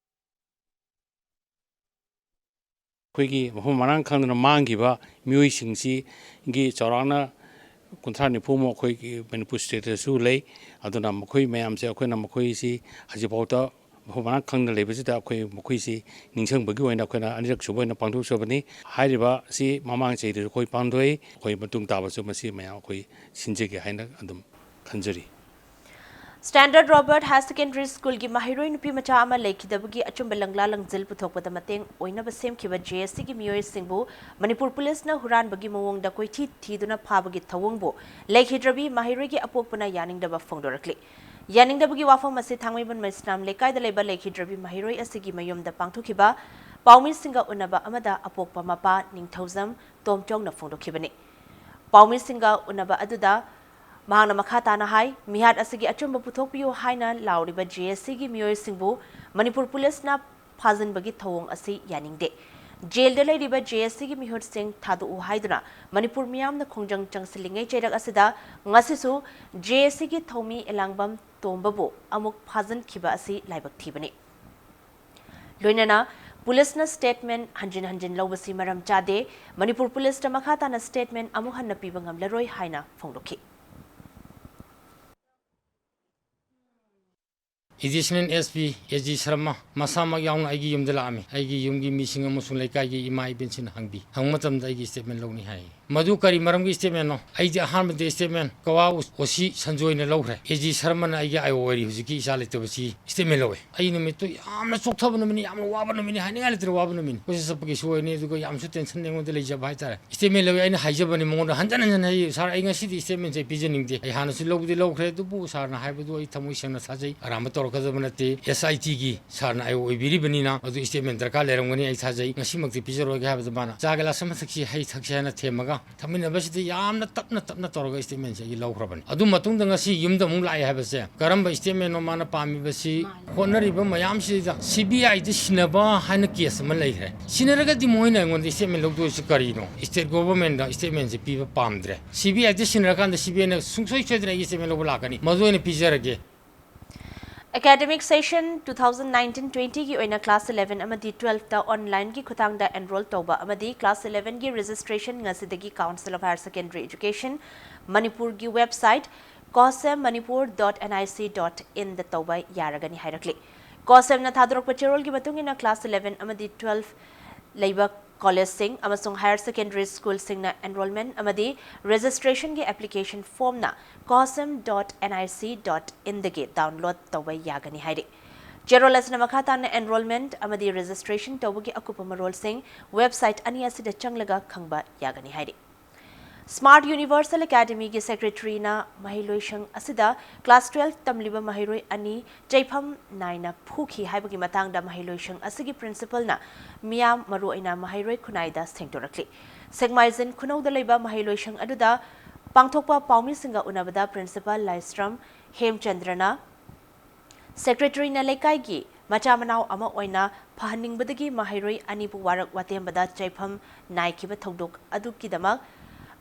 ꯑꯩꯈꯣꯏꯒꯤ ꯃꯐꯝ ꯃꯔꯥꯡ ꯈꯪꯗꯅ ꯃꯥꯡꯈꯤꯕ ꯃꯤꯑꯣꯏꯁꯤꯡꯁꯤꯒꯤ ꯆꯥꯎꯔꯥꯛꯅ ꯀꯨꯟꯊ꯭ꯔꯥ ꯅꯤꯐꯨꯃꯨꯛ ꯑꯩꯈꯣꯏꯒꯤ ꯃꯅꯤꯄꯨꯔ ꯁ꯭ꯇꯦꯠꯇꯁꯨ ꯂꯩ꯫ ꯑꯗꯨꯅ ꯃꯈꯣꯏ ꯃꯌꯥꯝꯁꯦ ꯑꯩꯈꯣꯏꯅ ꯃꯈꯣꯏꯁꯤ ꯍꯧꯖꯤꯛꯐꯥꯎꯗ ꯃꯐꯝ ꯃꯔꯥꯡ ꯈꯪꯗꯅ ꯂꯩꯕꯁꯤꯗ ꯑꯩꯈꯣꯏ ꯃꯈꯣꯏꯁꯤ ꯅꯤꯡꯁꯤꯡꯕꯒꯤ ꯑꯣꯏꯅ ꯑꯩꯈꯣꯏꯅ ꯑꯅꯤꯔꯛ ꯁꯨꯕ ꯑꯣꯏꯅ ꯄꯥꯡꯊꯣꯛꯆꯕꯅꯤ꯫ ꯍꯥꯏꯔꯤꯕ ꯑꯁꯤ ꯃꯃꯥꯡ ꯆꯍꯤꯗꯁꯨ ꯑꯩꯈꯣꯏ ꯄꯥꯡꯊꯣꯛꯏ꯫ ꯑꯩꯈꯣꯏ ꯃꯇꯨꯡ ꯇꯥꯕꯁꯨ ꯃꯁꯤ ꯃꯌꯥꯝ ꯑꯩꯈꯣꯏ ꯁꯤꯟꯖꯒꯦ ꯍꯥꯏꯅ ꯑꯗꯨꯝ ꯈꯟꯖꯔꯤ꯫ ꯁ꯭ꯇꯦꯟꯗꯔꯗ ꯔꯣꯕꯔꯠ ꯍꯥꯌꯔ ꯁꯦꯀꯦꯟꯗꯔꯤ ꯁ꯭ꯀꯨꯜꯒꯤ ꯃꯍꯩꯔꯣꯏ ꯅꯨꯄꯤ ꯃꯆꯥ ꯑꯃ ꯂꯩꯈꯤꯗꯕꯒꯤ ꯑꯆꯨꯝꯕ ꯂꯪꯂꯥ ꯂꯪꯖꯤꯜ ꯄꯨꯊꯣꯛꯄꯗ ꯃꯇꯦꯡ ꯑꯣꯏꯅꯕ ꯁꯦꯝꯈꯤꯕ ꯖꯦ ꯑꯦꯁ ꯁꯤꯒꯤ ꯃꯤꯑꯣꯏꯁꯤꯡꯕꯨ ꯃꯅꯤꯄꯨꯔ ꯄꯨꯂꯤꯁꯅ ꯍꯨꯔꯥꯟꯕꯒꯤ ꯃꯑꯣꯡꯗ ꯀꯣꯏꯊꯤ ꯊꯤꯗꯨꯅ ꯐꯥꯕꯒꯤ ꯊꯧꯑꯣꯡꯕꯨ ꯂꯩꯈꯤꯗ꯭ꯔꯕꯤ ꯃꯍꯩꯔꯣꯏꯒꯤ ꯑꯄꯣꯛꯄꯅ ꯌꯥꯅꯤꯡꯗꯕ ꯐꯣꯡꯗꯣꯔꯛꯂꯤ꯫ ꯌꯥꯅꯤꯡꯗꯕꯒꯤ ꯋꯥꯐꯝ ꯑꯁꯤ ꯊꯥꯡꯃꯩꯕꯟ ꯃꯩꯁꯅꯥꯝ ꯂꯩꯀꯥꯏꯗ ꯂꯩꯕ ꯂꯩꯈꯤꯗ꯭ꯔꯕꯤ ꯃꯍꯩꯔꯣꯏ ꯑꯁꯤꯒꯤ ꯃꯌꯨꯝꯗ ꯄꯥꯡꯊꯣꯛꯈꯤꯕ ꯄꯥꯎꯃꯤꯁꯤꯡꯒ ꯎꯅꯕ ꯑꯃꯗ ꯑꯄꯣꯛꯄ ꯃꯄꯥ ꯅꯤꯡꯊꯧꯖꯝ ꯇꯣꯝꯆꯧꯅ ꯐꯣꯡꯗꯣꯛꯈꯤꯕꯅꯤ꯫ ꯄꯥꯎꯃꯤꯁꯤꯡꯒ ꯎꯅꯕ ꯑꯗꯨꯗ ꯃꯍꯥꯛꯅ ꯃꯈꯥ ꯇꯥꯅ ꯍꯥꯏ, ꯃꯤꯍꯥꯠ ꯑꯁꯤꯒꯤ ꯑꯆꯨꯝꯕ ꯄꯨꯊꯣꯛꯄꯤꯌꯨ ꯍꯥꯏꯅ ꯂꯥꯎꯔꯤꯕ ꯖꯦ ꯑꯦꯁ ꯁꯤꯒꯤ ꯃꯤꯑꯣꯏꯁꯤꯡꯕꯨ ꯃꯅꯤꯄꯨꯔ ꯄꯨꯂꯤꯁꯅ ꯐꯥꯖꯤꯟꯕꯒꯤ ꯊꯧꯑꯣꯡ ꯑꯁꯤ ꯌꯥꯅꯤꯡꯗꯦ꯫ ꯖꯦꯜꯗ ꯂꯩꯔꯤꯕ ꯖꯦ ꯑꯦꯁ ꯁꯤꯒꯤ ꯃꯤꯍꯨꯠꯁꯤꯡ ꯊꯥꯗꯣꯛꯎ ꯍꯥꯏꯗꯨꯅ ꯃꯅꯤꯄꯨꯔ ꯃꯤꯌꯥꯝꯅ ꯈꯣꯡꯖꯪ ꯆꯪꯁꯤꯜꯂꯤꯉꯩ ꯆꯩꯔꯛ ꯑꯁꯤꯗ ꯉꯁꯤꯁꯨ ꯖꯦ ꯑꯦꯁ ꯁꯤꯒꯤ ꯊꯧꯃꯤ ꯑꯦꯂꯥꯡꯕꯝ ꯇꯣꯝꯕꯕꯨ ꯑꯃꯨꯛ ꯐꯥꯖꯤꯟꯈꯤꯕ ꯑꯁꯤ ꯂꯥꯏꯕꯛ ꯊꯤꯕꯅꯤ꯫ ꯂꯣꯏꯅꯅ ꯄꯨꯂꯤꯁꯅ ꯁ꯭ꯇꯦꯠꯃꯦꯟ ꯍꯟꯖꯤꯟ ꯍꯟꯖꯤꯟ ꯂꯧꯕꯁꯤ ꯃꯔꯝ ꯆꯥꯗꯦ꯫ ꯃꯅꯤꯄꯨꯔ ꯄꯨꯂꯤꯁꯇ ꯃꯈꯥ ꯇꯥꯅ ꯁ꯭ꯇꯦꯠꯃꯦꯟ ꯑꯃꯨꯛ ꯍꯟꯅ ꯄꯤꯕ ꯉꯝꯂꯔꯣꯏ ꯍꯥꯏꯅ ꯐꯣꯡꯗꯣꯛꯈꯤ꯫ Additional S P A G Sharma ꯃꯁꯥꯃꯛ ꯌꯥꯎꯅ ꯑꯩꯒꯤ ꯌꯨꯝꯗ ꯂꯥꯛꯑꯝꯃꯤ꯫ ꯑꯩꯒꯤ ꯌꯨꯝꯒꯤ ꯃꯤꯁꯤꯡ ꯑꯃꯁꯨꯡ ꯂꯩꯀꯥꯏꯒꯤ ꯏꯃꯥ ꯏꯕꯦꯟꯁꯤꯡꯅ ꯍꯪꯕꯤ꯫ ꯍꯪꯕ ꯃꯇꯝꯗ ꯑꯩꯒꯤ ꯁ꯭ꯇꯦꯠꯃꯦꯟ ꯂꯧꯅꯤ ꯍꯥꯏ꯫ ꯃꯗꯨ ꯀꯔꯤ ꯃꯔꯝꯒꯤ ꯁ꯭ꯇꯦꯠꯃꯦꯟꯅꯣ? ꯑꯩꯗꯤ ꯑꯍꯥꯟꯕꯗ ꯁ꯭ꯇꯦꯠꯃꯦꯟ ꯀꯋꯥ ꯑꯣ ꯁꯤ ꯁꯟꯖꯣꯏꯅ ꯂꯧꯈ꯭ꯔꯦ꯫ ꯑꯦ ꯖꯤ ꯁꯔꯃꯅ ꯑꯩꯒꯤ ꯑꯥꯏ ꯑꯣ ꯑꯣꯏꯔꯤ ꯍꯧꯖꯤꯛꯀꯤ ꯏꯆꯥ ꯂꯩꯇꯕꯁꯤ ꯁ꯭ꯇꯦꯠꯃꯦꯟ ꯂꯧꯋꯦ꯫ ꯑꯩ ꯅꯨꯃꯤꯠꯇꯨ ꯌꯥꯝꯅ ꯆꯣꯛꯊꯕ ꯅꯨꯃꯤꯠꯅꯤ, ꯌꯥꯝꯅ ꯋꯥꯕ ꯅꯨꯃꯤꯠꯅꯤ, ꯍꯥꯏꯅꯤꯡꯉꯥꯏ ꯂꯩꯇ꯭ꯔꯦ ꯋꯥꯕ ꯅꯨꯃꯤꯠꯅꯤ꯫ ꯑꯣꯐꯤꯁ ꯆꯠꯄꯒꯤꯁꯨ ꯑꯣꯏꯅꯤ, ꯑꯗꯨꯒ ꯌꯥꯝꯁꯨ ꯇꯦꯟꯁꯟ ꯑꯩꯉꯣꯟꯗ ꯂꯩꯖꯕ ꯍꯥꯏꯇꯥꯔꯦ꯫ ꯁ꯭ꯇꯦꯠꯃꯦꯟ ꯂꯧꯋꯦ꯫ ꯑꯩꯅ ꯍꯥꯏꯖꯕꯅꯤ ꯃꯉꯣꯟꯗ ꯍꯟꯖꯟ ꯍꯟꯖꯟ ꯍꯥꯏ, "ꯁꯥꯔ, ꯑꯩ ꯉꯁꯤꯗꯤ ꯁ꯭ꯇꯦꯠꯃꯦꯟꯁꯦ ꯑꯩ ꯄꯤꯖꯅꯤꯡꯗꯦ꯫ ꯑꯩ ꯍꯥꯟꯅꯁꯨ ꯂꯧꯕꯗꯤ ꯂꯧꯈ꯭ꯔꯦ, ꯑꯗꯨꯕꯨ ꯁꯥꯔꯅ ꯍꯥꯏꯕꯗꯨ ꯑꯩ ꯊꯃꯣꯏ ꯁꯦꯡꯅ ꯊꯥꯖꯩ, ꯑꯔꯥꯟꯕ ꯇꯧꯔꯛꯇꯦ"꯫ ꯐꯖꯕ ꯅꯠꯇꯦ, ꯑꯦꯁ ꯑꯥꯏ ꯇꯤꯒꯤ ꯁꯥꯔꯅ ꯑꯩ ꯑꯣꯏꯕꯤꯔꯤꯕꯅꯤꯅ꯫ ꯑꯗꯨ ꯁ꯭ꯇꯦꯠꯃꯦꯟ ꯗꯔꯀꯥꯔ ꯂꯩꯔꯝꯒꯅꯤ, ꯑꯩ ꯊꯥꯖꯩ꯫ ꯉꯁꯤꯃꯛꯇꯤ ꯄꯤꯖꯔꯣꯏꯒꯦ ꯍꯥꯏꯕꯗ ꯃꯥꯅ ꯆꯥ ꯒꯤꯂꯥꯁ ꯑꯃ ꯊꯛꯁꯤ, ꯍꯩ ꯊꯛꯁꯤ ꯍꯥꯏꯅ ꯊꯦꯝꯃꯒ ꯊꯝꯃꯤꯟꯅꯕꯁꯤꯗ ꯌꯥꯝꯅ ꯇꯞꯅ ꯇꯞꯅ ꯇꯧꯔꯒ ꯁ꯭ꯇꯦꯠꯃꯦꯟꯁꯦ ꯑꯩꯒꯤ ꯂꯧꯈ꯭ꯔꯕꯅꯤ꯫ ꯑꯗꯨ ꯃꯇꯨꯡꯗ ꯉꯁꯤ ꯌꯨꯝꯗ ꯑꯃꯨꯛ ꯂꯥꯛꯑꯦ ꯍꯥꯏꯕꯁꯦ ꯀꯔꯝꯕ ꯁ꯭ꯇꯦꯠꯃꯦꯟꯅꯣ ꯃꯥꯅ ꯄꯥꯝꯃꯤꯕꯁꯤ? ꯍꯣꯠꯅꯔꯤꯕ ꯃꯌꯥꯝꯁꯤꯗ ꯁꯤ ꯕꯤ ꯑꯥꯏꯗ ꯁꯤꯟꯅꯕ ꯍꯥꯏꯅ ꯀꯦꯁ ꯑꯃ ꯂꯩꯈ꯭ꯔꯦ꯫ ꯁꯤꯟꯅꯔꯒꯗꯤ ꯃꯣꯏꯅ ꯑꯩꯉꯣꯟꯗ ꯁ꯭ꯇꯦꯠꯃꯦꯟ ꯂꯧꯗꯣꯏꯁꯤ ꯀꯔꯤꯅꯣ? ꯁ꯭ꯇꯦꯠ ꯒꯣꯚꯔꯟꯃꯦꯟꯠꯅ ꯁ꯭ꯇꯦꯠꯃꯦꯟꯁꯦ ꯄꯤꯕ ꯄꯥꯝꯗ꯭ꯔꯦ꯫ ꯁꯤ ꯕꯤ ꯑꯥꯏꯗ ꯁꯤꯟꯅꯔꯀꯥꯟꯗ ꯁꯤ ꯕꯤ ꯑꯥꯏꯅ ꯁꯨꯡꯁꯣꯏ ꯁꯣꯏꯗꯅ ꯑꯩꯒꯤ ꯁ꯭ꯇꯦꯠꯃꯦꯟ ꯂꯧꯕ ꯂꯥꯛꯀꯅꯤ꯫ ꯃꯗꯨ ꯑꯣꯏꯅ ꯄꯤꯖꯔꯒꯦ꯫ Academic session two thousand nineteen twenty ꯒꯤ ꯑꯣꯏꯅ class eleven ꯑꯃꯗꯤ twelfth ꯇ online ꯒꯤ ꯈꯨꯠꯊꯥꯡꯗ enroll ꯇꯧꯕ ꯑꯃꯗꯤ class eleven ꯒꯤ registration ꯉꯁꯤꯗꯒꯤ Council of Higher Secondary Education ꯃꯅꯤꯄꯨꯔꯒꯤ website cosem manipur dot N I C dot in ꯗ ꯇꯧꯕ ꯌꯥꯔꯒꯅꯤ ꯍꯥꯏꯔꯛꯂꯤ꯫ ꯀꯣꯁꯦꯝꯅ ꯊꯥꯗꯣꯔꯛꯄ ꯆꯦꯔꯣꯜꯒꯤ ꯃꯇꯨꯡ ꯏꯟꯅ class eleven ꯑꯃꯗꯤ twelve ꯂꯩꯕ collegeꯁꯤꯡ ꯑꯃꯁꯨꯡ higher secondary schoolꯁꯤꯡꯅ enrollment ꯑꯃꯗꯤ registrationꯒꯤ application formꯅ cosem dot N I C dot in ꯗꯒꯤ download ꯇꯧꯕ ꯌꯥꯒꯅꯤ ꯍꯥꯏꯔꯤ꯫ ꯆꯦꯔꯣꯜ ꯑꯁꯤꯅ ꯃꯈꯥ ꯇꯥꯅ enrollment ꯑꯃꯗꯤ registration ꯇꯧꯕꯒꯤ ꯑꯀꯨꯞꯄ ꯃꯔꯣꯜꯁꯤꯡ website ꯑꯅꯤ ꯑꯁꯤꯗ ꯆꯪꯂꯒ ꯈꯪꯕ ꯌꯥꯒꯅꯤ ꯍꯥꯏꯔꯤ꯫ Smart Universal Academyꯒꯤ secretaryꯅ ꯃꯍꯩꯂꯣꯏꯁꯪ ꯑꯁꯤꯗ class twelve ꯇꯝꯂꯤꯕ ꯃꯍꯩꯔꯣꯏ ꯑꯅꯤ ꯆꯩꯐꯝ ꯅꯥꯏꯅ ꯐꯨꯈꯤ ꯍꯥꯏꯕꯒꯤ ꯃꯇꯥꯡꯗ ꯃꯍꯩꯂꯣꯏꯁꯪ ꯑꯁꯤꯒꯤ principalꯅ ꯃꯤꯌꯥꯝ, ꯃꯔꯨꯑꯣꯏꯅ ꯃꯍꯩꯔꯣꯏ ꯈꯨꯟꯅꯥꯏꯗ ꯁꯦꯡꯗꯣꯔꯛꯂꯤ꯫ ꯁꯦꯛꯃꯥꯏꯖꯤꯟ ꯈꯨꯅꯧꯗ ꯂꯩꯕ ꯃꯍꯩꯂꯣꯏꯁꯪ ꯑꯗꯨꯗ ꯄꯥꯡꯊꯣꯛꯄ ꯄꯥꯎꯃꯤꯁꯤꯡꯒ ꯎꯅꯕꯗ principal ꯂꯥꯏꯁ꯭ꯔꯝ ꯍꯦꯝꯆꯟꯗ꯭ꯔꯅ secretaryꯅ ꯂꯩꯀꯥꯏꯒꯤ ꯃꯆꯥ ꯃꯅꯥꯎ ꯑꯃ ꯑꯣꯏꯅ ꯐꯍꯟꯅꯤꯡꯕꯗꯒꯤ ꯃꯍꯩꯔꯣꯏ ꯑꯅꯤꯕꯨ ꯋꯥꯔꯛ ꯋꯥꯇꯦꯝꯕꯗ ꯆꯩꯐꯝ ꯅꯥꯏꯈꯤꯕ ꯊꯧꯗꯣꯛ ꯑꯗꯨꯒꯤꯗꯃꯛ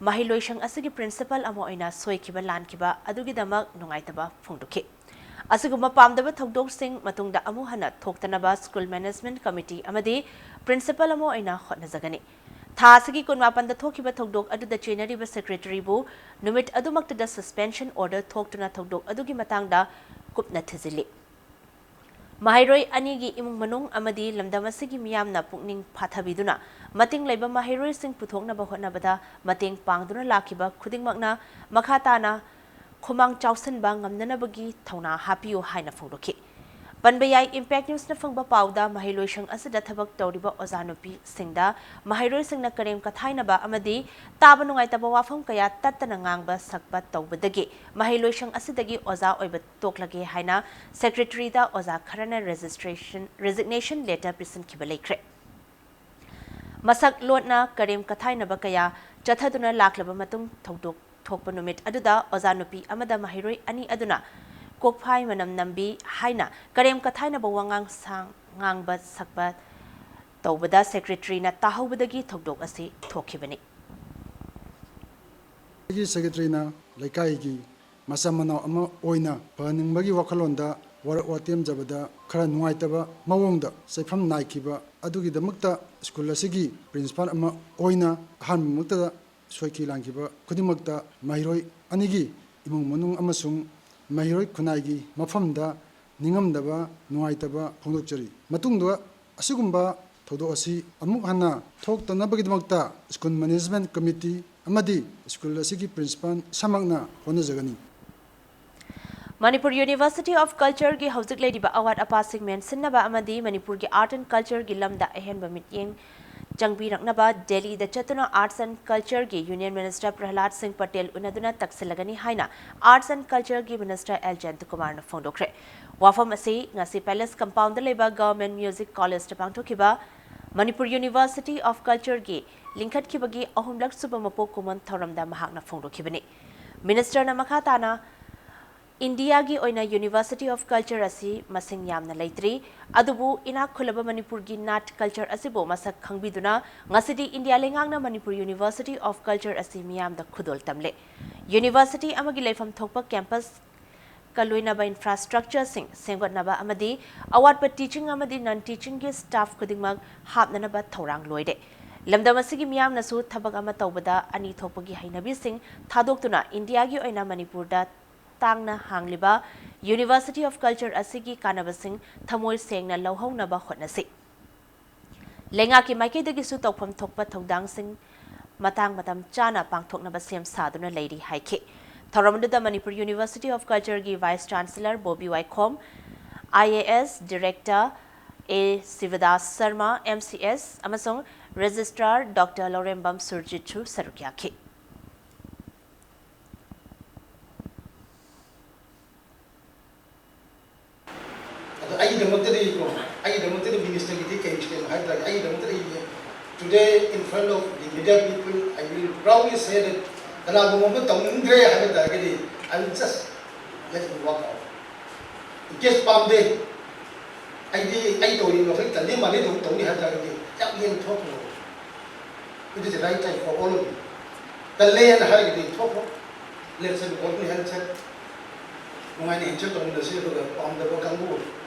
ꯃꯍꯩꯂꯣꯏꯁꯪ ꯑꯁꯤꯒꯤ principal ꯑꯃ ꯑꯣꯏꯅ ꯁꯣꯏꯈꯤꯕ ꯂꯥꯟꯈꯤꯕ ꯑꯗꯨꯒꯤꯗꯃꯛ ꯅꯨꯡꯉꯥꯏꯇꯕ ꯐꯣꯡꯗꯣꯛꯈꯤ꯫ ꯑꯁꯤꯒꯨꯝꯕ ꯄꯥꯝꯗꯕ ꯊꯧꯗꯣꯛꯁꯤꯡ ꯃꯇꯨꯡꯗ ꯑꯃꯨꯛ ꯍꯟꯅ ꯊꯣꯛꯇꯅꯕ school management committee ꯑꯃꯗꯤ principal ꯑꯃ ꯑꯣꯏꯅ ꯍꯣꯠꯅꯖꯒꯅꯤ꯫ ꯊꯥ ꯑꯁꯤꯒꯤ ꯀꯨꯟꯃꯥꯄꯟꯗ ꯊꯣꯛꯈꯤꯕ ꯊꯧꯗꯣꯛ ꯑꯗꯨꯗ ꯆꯦꯟꯅꯔꯤꯕ secretaryꯕꯨ ꯅꯨꯃꯤꯠ ꯑꯗꯨꯃꯛꯇꯗ suspension order ꯊꯣꯛꯇꯨꯅ ꯊꯧꯗꯣꯛ ꯑꯗꯨꯒꯤ ꯃꯇꯥꯡꯗ ꯀꯨꯞꯅ ꯊꯤꯖꯤꯜꯂꯤ꯫ ꯃꯍꯩꯔꯣꯏ ꯑꯅꯤꯒꯤ ꯏꯃꯨꯡ ꯃꯅꯨꯡ ꯑꯃꯗꯤ ꯂꯝꯗꯝ ꯑꯁꯤꯒꯤ ꯃꯤꯌꯥꯝꯅ ꯄꯨꯛꯅꯤꯡ ꯐꯥꯊꯕꯤꯗꯨꯅ ꯃꯇꯤꯡ ꯂꯩꯕ ꯃꯍꯩꯔꯣꯏꯁꯤꯡ ꯄꯨꯊꯣꯛꯅꯕ ꯍꯣꯠꯅꯕꯗ ꯃꯇꯦꯡ ꯄꯥꯡꯗꯨꯅ ꯂꯥꯛꯈꯤꯕ ꯈꯨꯗꯤꯡꯃꯛꯅ ꯃꯈꯥ ꯇꯥꯅ ꯈꯨꯃꯥꯡ ꯆꯥꯎꯁꯤꯟꯕ ꯉꯝꯅꯅꯕꯒꯤ ꯊꯧꯅꯥ ꯍꯥꯞꯄꯤꯌꯨ ꯍꯥꯏꯅ ꯐꯣꯡꯗꯣꯛꯈꯤ꯫ ꯄꯟꯕ ꯌꯥꯏ, ꯏꯝꯄꯦꯛ ꯅ꯭ꯌꯨꯁꯅ ꯐꯪꯕ ꯄꯥꯎꯗ ꯃꯍꯩꯂꯣꯏꯁꯪ ꯑꯁꯤꯗ ꯊꯕꯛ ꯇꯧꯔꯤꯕ ꯑꯣꯖꯥ ꯅꯨꯄꯤꯁꯤꯡꯗ ꯃꯍꯩꯔꯣꯏꯁꯤꯡꯅ ꯀꯔꯦꯝ ꯀꯊꯥꯏꯅꯕ ꯑꯃꯗꯤ ꯇꯥꯕ ꯅꯨꯡꯉꯥꯏꯇꯕ ꯋꯥꯐꯝ ꯀꯌꯥ ꯇꯠꯇꯅ ꯉꯥꯡꯕ ꯁꯛꯄ ꯇꯧꯕꯗꯒꯤ ꯃꯍꯩꯂꯣꯏꯁꯪ ꯑꯁꯤꯗꯒꯤ ꯑꯣꯖꯥ ꯑꯣꯏꯕ ꯇꯣꯛꯂꯒꯦ ꯍꯥꯏꯅ ꯁꯦꯀ꯭ꯔꯦꯇꯔꯤꯗ ꯑꯣꯖꯥ ꯈꯔꯅ ꯔꯦꯖꯤꯁꯇ꯭ꯔꯦꯁꯟ, ꯔꯦꯖꯤꯒꯅꯦꯁꯟ ꯂꯦꯇꯔ ꯄꯤꯁꯤꯟꯈꯤꯕ ꯂꯩꯈ꯭ꯔꯦ꯫ ꯃꯁꯛ ꯂꯣꯠꯅ ꯀꯔꯦꯝ ꯀꯊꯥꯏꯅꯕ ꯀꯌꯥ ꯆꯠꯊꯗꯨꯅ ꯂꯥꯛꯂꯕ ꯃꯇꯨꯡ, ꯊꯧꯗꯣꯛ ꯊꯣꯛꯄ ꯅꯨꯃꯤꯠ ꯑꯗꯨꯗ ꯑꯣꯖꯥ ꯅꯨꯄꯤ ꯑꯃꯗ ꯃꯍꯩꯔꯣꯏ ꯑꯅꯤ ꯑꯗꯨꯅ ꯀꯣꯛꯐꯥꯏ ꯃꯅꯝ ꯅꯝꯕꯤ ꯍꯥꯏꯅ ꯀꯔꯦꯝ ꯀꯊꯥꯏꯅꯕ ꯋꯥꯉꯥꯡ ꯁꯥ-, ꯉꯥꯡꯕ ꯁꯛꯄ ꯇꯧꯕꯗ ꯁꯦꯀ꯭ꯔꯦꯇꯔꯤꯅ ꯇꯥꯍꯧꯕꯗꯒꯤ ꯊꯧꯗꯣꯛ ꯑꯁꯤ ꯊꯣꯛꯈꯤꯕꯅꯤ꯫ ꯑꯩꯒꯤ ꯁꯦꯀ꯭ꯔꯦꯇꯔꯤꯅ ꯂꯩꯀꯥꯏꯒꯤ ꯃꯆꯥ ꯃꯅꯥꯎ ꯑꯃ ꯑꯣꯏꯅ ꯐꯍꯟꯅꯤꯡꯕꯒꯤ ꯋꯥꯈꯜꯂꯣꯟꯗ ꯋꯥꯔꯛ ꯋꯥꯇꯦꯝꯖꯕꯗ ꯈꯔ ꯅꯨꯡꯉꯥꯏꯇꯕ ꯃꯑꯣꯡꯗ ꯆꯩꯐꯝ ꯅꯥꯏꯈꯤꯕ ꯑꯗꯨꯒꯤꯗꯃꯛꯇ ꯁ꯭ꯀꯨꯜ ꯑꯁꯤꯒꯤ ꯄ꯭ꯔꯤꯟꯁꯤꯄꯥꯜ ꯑꯃ ꯑꯣꯏꯅ ꯑꯍꯥꯟꯕꯃꯛꯇꯗ ꯁꯣꯏꯈꯤ ꯂꯥꯟꯈꯤꯕ ꯈꯨꯗꯤꯡꯃꯛꯇ ꯃꯍꯩꯔꯣꯏ ꯑꯅꯤꯒꯤ ꯏꯃꯨꯡ ꯃꯅꯨꯡ ꯑꯃꯁꯨꯡ ꯃꯍꯩꯔꯣꯏ ꯈꯨꯟꯅꯥꯏꯒꯤ ꯃꯐꯝꯗ ꯅꯤꯡꯉꯝꯗꯕ ꯅꯨꯡꯉꯥꯏꯇꯕ ꯐꯣꯡꯗꯣꯛꯆꯔꯤ꯫ ꯃꯇꯨꯡꯗ ꯑꯁꯤꯒꯨꯝꯕ ꯊꯧꯗꯣꯛ ꯑꯁꯤ ꯑꯃꯨꯛ ꯍꯟꯅ ꯊꯣꯛꯇꯅꯕꯒꯤꯗꯃꯛꯇ ꯁ꯭ꯀꯨꯜ ꯃꯦꯅꯦꯖꯃꯦꯟꯠ ꯀꯃꯤꯇꯤ ꯑꯃꯗꯤ ꯁ꯭ꯀꯨꯜ ꯑꯁꯤꯒꯤ ꯄ꯭ꯔꯤꯟꯁꯤꯄꯥꯜ ꯏꯁꯥꯃꯛꯅ ꯍꯣꯠꯅꯖꯒꯅꯤ꯫ ꯃꯅꯤꯄꯨꯔ ꯌꯨꯅꯤꯚꯔꯁꯤꯇꯤ ꯑꯣꯐ ꯀꯜꯆꯔꯒꯤ ꯍꯧꯖꯤꯛ ꯂꯩꯔꯤꯕ ꯑꯋꯥꯠ ꯑꯄꯥꯁꯤꯡ ꯃꯦꯟꯁꯤꯟꯅꯕ ꯑꯃꯗꯤ ꯃꯅꯤꯄꯨꯔꯒꯤ ꯑꯥꯔꯠ ꯑꯦꯟ ꯀꯜꯆꯔꯒꯤ ꯂꯝꯗ ꯑꯍꯦꯟꯕ ꯃꯤꯠꯌꯦꯡ ꯆꯪꯕꯤꯔꯛꯅꯕ ꯗꯦꯜꯂꯤꯗ ꯆꯠꯇꯨꯅ ꯑꯥꯔꯠꯁ ꯑꯦꯟ ꯀꯜꯆꯔꯒꯤ ꯌꯨꯅꯤꯌꯟ ꯃꯤꯅꯤꯁꯇꯔ ꯄ꯭ꯔꯍꯂꯥꯗ ꯁꯤꯡ ꯄꯇꯦꯜ ꯎꯅꯗꯨꯅ ꯇꯛꯁꯤꯜꯂꯒꯅꯤ ꯍꯥꯏꯅ ꯑꯥꯔꯠꯁ ꯑꯦꯟ ꯀꯜꯆꯔꯒꯤ ꯃꯤꯅꯤꯁꯇꯔ ꯑꯦꯜ ꯖꯌꯟꯇꯀꯨꯃꯥꯔꯅ ꯐꯣꯡꯗꯣꯛꯈ꯭ꯔꯦ꯫ ꯋꯥꯐꯝ ꯑꯁꯤ ꯉꯁꯤ ꯄꯦꯂꯦꯁ ꯀꯝꯄꯥꯎꯟꯗ ꯂꯩꯕ ꯒꯚꯔꯟꯃꯦꯟꯠ ꯃ꯭ꯌꯨꯖꯤꯛ ꯀꯣꯂꯦꯖꯇ ꯄꯥꯡꯊꯣꯛꯈꯤꯕ ꯃꯅꯤꯄꯨꯔ ꯌꯨꯅꯤꯚꯔꯁꯤꯇꯤ ꯑꯣꯐ ꯀꯜꯆꯔꯒꯤ ꯂꯤꯡꯈꯠꯈꯤꯕꯒꯤ ꯑꯍꯨꯝꯂꯛ ꯁꯨꯕ ꯃꯄꯣꯛ ꯀꯨꯝꯑꯣꯟ ꯊꯧꯔꯝꯗ ꯃꯍꯥꯛꯅ ꯐꯣꯡꯗꯣꯛꯈꯤꯕꯅꯤ꯫ ꯃꯤꯅꯤꯁꯇꯔꯅ ꯃꯈꯥ ꯇꯥꯅ, ꯏꯟꯗꯤꯌꯥꯒꯤ ꯑꯣꯏꯅ ꯌꯨꯅꯤꯚꯔꯁꯤꯇꯤ ꯑꯣꯐ ꯀꯜꯆꯔ ꯑꯁꯤ ꯃꯁꯤꯡ ꯌꯥꯝꯅ ꯂꯩꯇ꯭ꯔꯤ, ꯑꯗꯨꯕꯨ ꯏꯅꯥꯛ ꯈꯨꯜꯂꯕ ꯃꯅꯤꯄꯨꯔꯒꯤ ꯅꯥꯠ ꯀꯜꯆꯔ ꯑꯁꯤꯕꯨ ꯃꯁꯛ ꯈꯪꯕꯤꯗꯨꯅ ꯉꯁꯤꯗꯤ ꯏꯟꯗꯤꯌꯥ ꯂꯩꯉꯥꯛꯅ ꯃꯅꯤꯄꯨꯔ ꯌꯨꯅꯤꯚꯔꯁꯤꯇꯤ ꯑꯣꯐ ꯀꯜꯆꯔ ꯑꯁꯤ ꯃꯤꯌꯥꯝꯗ ꯈꯨꯗꯣꯜ ꯇꯝꯂꯦ꯫ ꯌꯨꯅꯤꯚꯔꯁꯤꯇꯤ ꯑꯃꯒꯤ ꯂꯩꯐꯝ ꯊꯣꯛꯄ ꯀꯦꯝꯄꯁꯀ ꯂꯣꯏꯅꯕ ꯏꯟꯐ꯭ꯔꯥꯁ꯭ꯇ꯭ꯔꯛꯆꯔꯁꯤꯡ ꯁꯦꯝꯒꯠꯅꯕ ꯑꯃꯗꯤ ꯑꯋꯥꯠꯄ ꯇꯤꯆꯤꯡ ꯑꯃꯗꯤ ꯅꯟ ꯇꯤꯆꯤꯡꯒꯤ ꯁ꯭ꯇꯥꯐ ꯈꯨꯗꯤꯡꯃꯛ ꯍꯥꯞꯅꯅꯕ ꯊꯧꯔꯥꯡ ꯂꯣꯏꯔꯦ꯫ ꯂꯝꯗꯝ ꯑꯁꯤꯒꯤ ꯃꯤꯌꯥꯝꯅꯁꯨ ꯊꯕꯛ ꯑꯃ ꯇꯧꯕꯗ ꯑꯅꯤ ꯊꯣꯛꯄꯒꯤ ꯍꯩꯅꯕꯤꯁꯤꯡ ꯊꯥꯗꯣꯛꯇꯨꯅ ꯏꯟꯗꯤꯌꯥꯒꯤ ꯑꯣꯏꯅ ꯃꯅꯤꯄꯨꯔꯗ ꯇꯥꯡꯅ ꯍꯥꯡꯂꯤꯕ ꯌꯨꯅꯤꯚꯔꯁꯤꯇꯤ ꯑꯣꯐ ꯀꯜꯆꯔ ꯑꯁꯤꯒꯤ ꯀꯥꯟꯅꯕꯁꯤꯡ ꯊꯃꯣꯏ ꯁꯦꯡꯅ ꯂꯧꯍꯧꯅꯕ ꯍꯣꯠꯅꯁꯤ꯫ ꯂꯩꯉꯥꯛꯀꯤ ꯃꯥꯏꯀꯩꯗꯒꯤꯁꯨ ꯇꯧꯐꯝ ꯊꯣꯛꯄ ꯊꯧꯗꯥꯡꯁꯤꯡ ꯃꯇꯥꯡ ꯃꯇꯝ ꯆꯥꯅ ꯄꯥꯡꯊꯣꯛꯅꯕ ꯁꯦꯝ ꯁꯥꯗꯨꯅ ꯂꯩꯔꯤ ꯍꯥꯏꯈꯤ꯫ ꯊꯧꯔꯝ ꯑꯗꯨꯗ ꯃꯅꯤꯄꯨꯔ ꯌꯨꯅꯤꯚꯔꯁꯤꯇꯤ ꯑꯣꯐ ꯀꯜꯆꯔꯒꯤ vice chancellor Bobby Waikhom, I A S director A Shivdas Sharma, M C S, ꯑꯃꯁꯨꯡ ꯔꯦꯖꯤꯁꯇ꯭ꯔꯥꯔ ꯗꯣꯛꯇꯔ ꯂꯧꯔꯦꯝꯕꯝ ꯁꯨꯔꯖꯤꯠꯁꯨ ꯁꯔꯨꯛ ꯌꯥꯈꯤ꯫ ꯑꯗꯣ ꯑꯩꯒꯤꯗꯃꯛꯇꯗꯤꯀꯣ, ꯑꯩꯒꯤꯗꯃꯛꯇꯗꯤ ꯃꯤꯅꯤꯁꯇꯔꯒꯤꯗꯤ ꯀꯩ ꯁ꯭ꯇꯦꯞ ꯍꯥꯏ ꯇꯥꯔꯦ, ꯑꯩꯒꯤꯗꯃꯛꯇꯗꯤ ꯑꯩ today in front of the media people, I will proudly say that ꯀꯅꯥꯒꯨꯝꯕ ꯑꯃ ꯇꯧꯅꯤꯡꯗ꯭ꯔꯦ ꯍꯥꯏꯕ ꯇꯥꯔꯒꯗꯤ, I will just let him walk out. In case ꯄꯥꯝꯗꯦ, ꯑꯩꯗꯤ ꯑꯩ ꯇꯧꯔꯤꯕ ꯃꯈꯩ ꯇꯜꯂꯤ ꯃꯥꯜꯂꯤ ꯑꯗꯨꯝ ꯇꯧꯅꯤ ꯍꯥꯏꯕ ꯇꯥꯔꯒꯗꯤ, ꯌꯥꯝ ꯌꯦꯡ ꯊꯣꯛꯈ꯭ꯔꯣ꯫ It is the right time for all of you. ꯇꯜꯂꯦꯅ ꯍꯥꯏꯔꯒꯗꯤ ꯊꯣꯛꯈ꯭ꯔꯣ꯫ Let's have a golden handshake. ꯅꯨꯡꯉꯥꯏꯅ handshake ꯇꯧꯃꯤꯟꯅꯁꯤ, ꯑꯗꯨꯒ ꯄꯥꯝꯗꯕ ꯀꯥꯡꯕꯨ,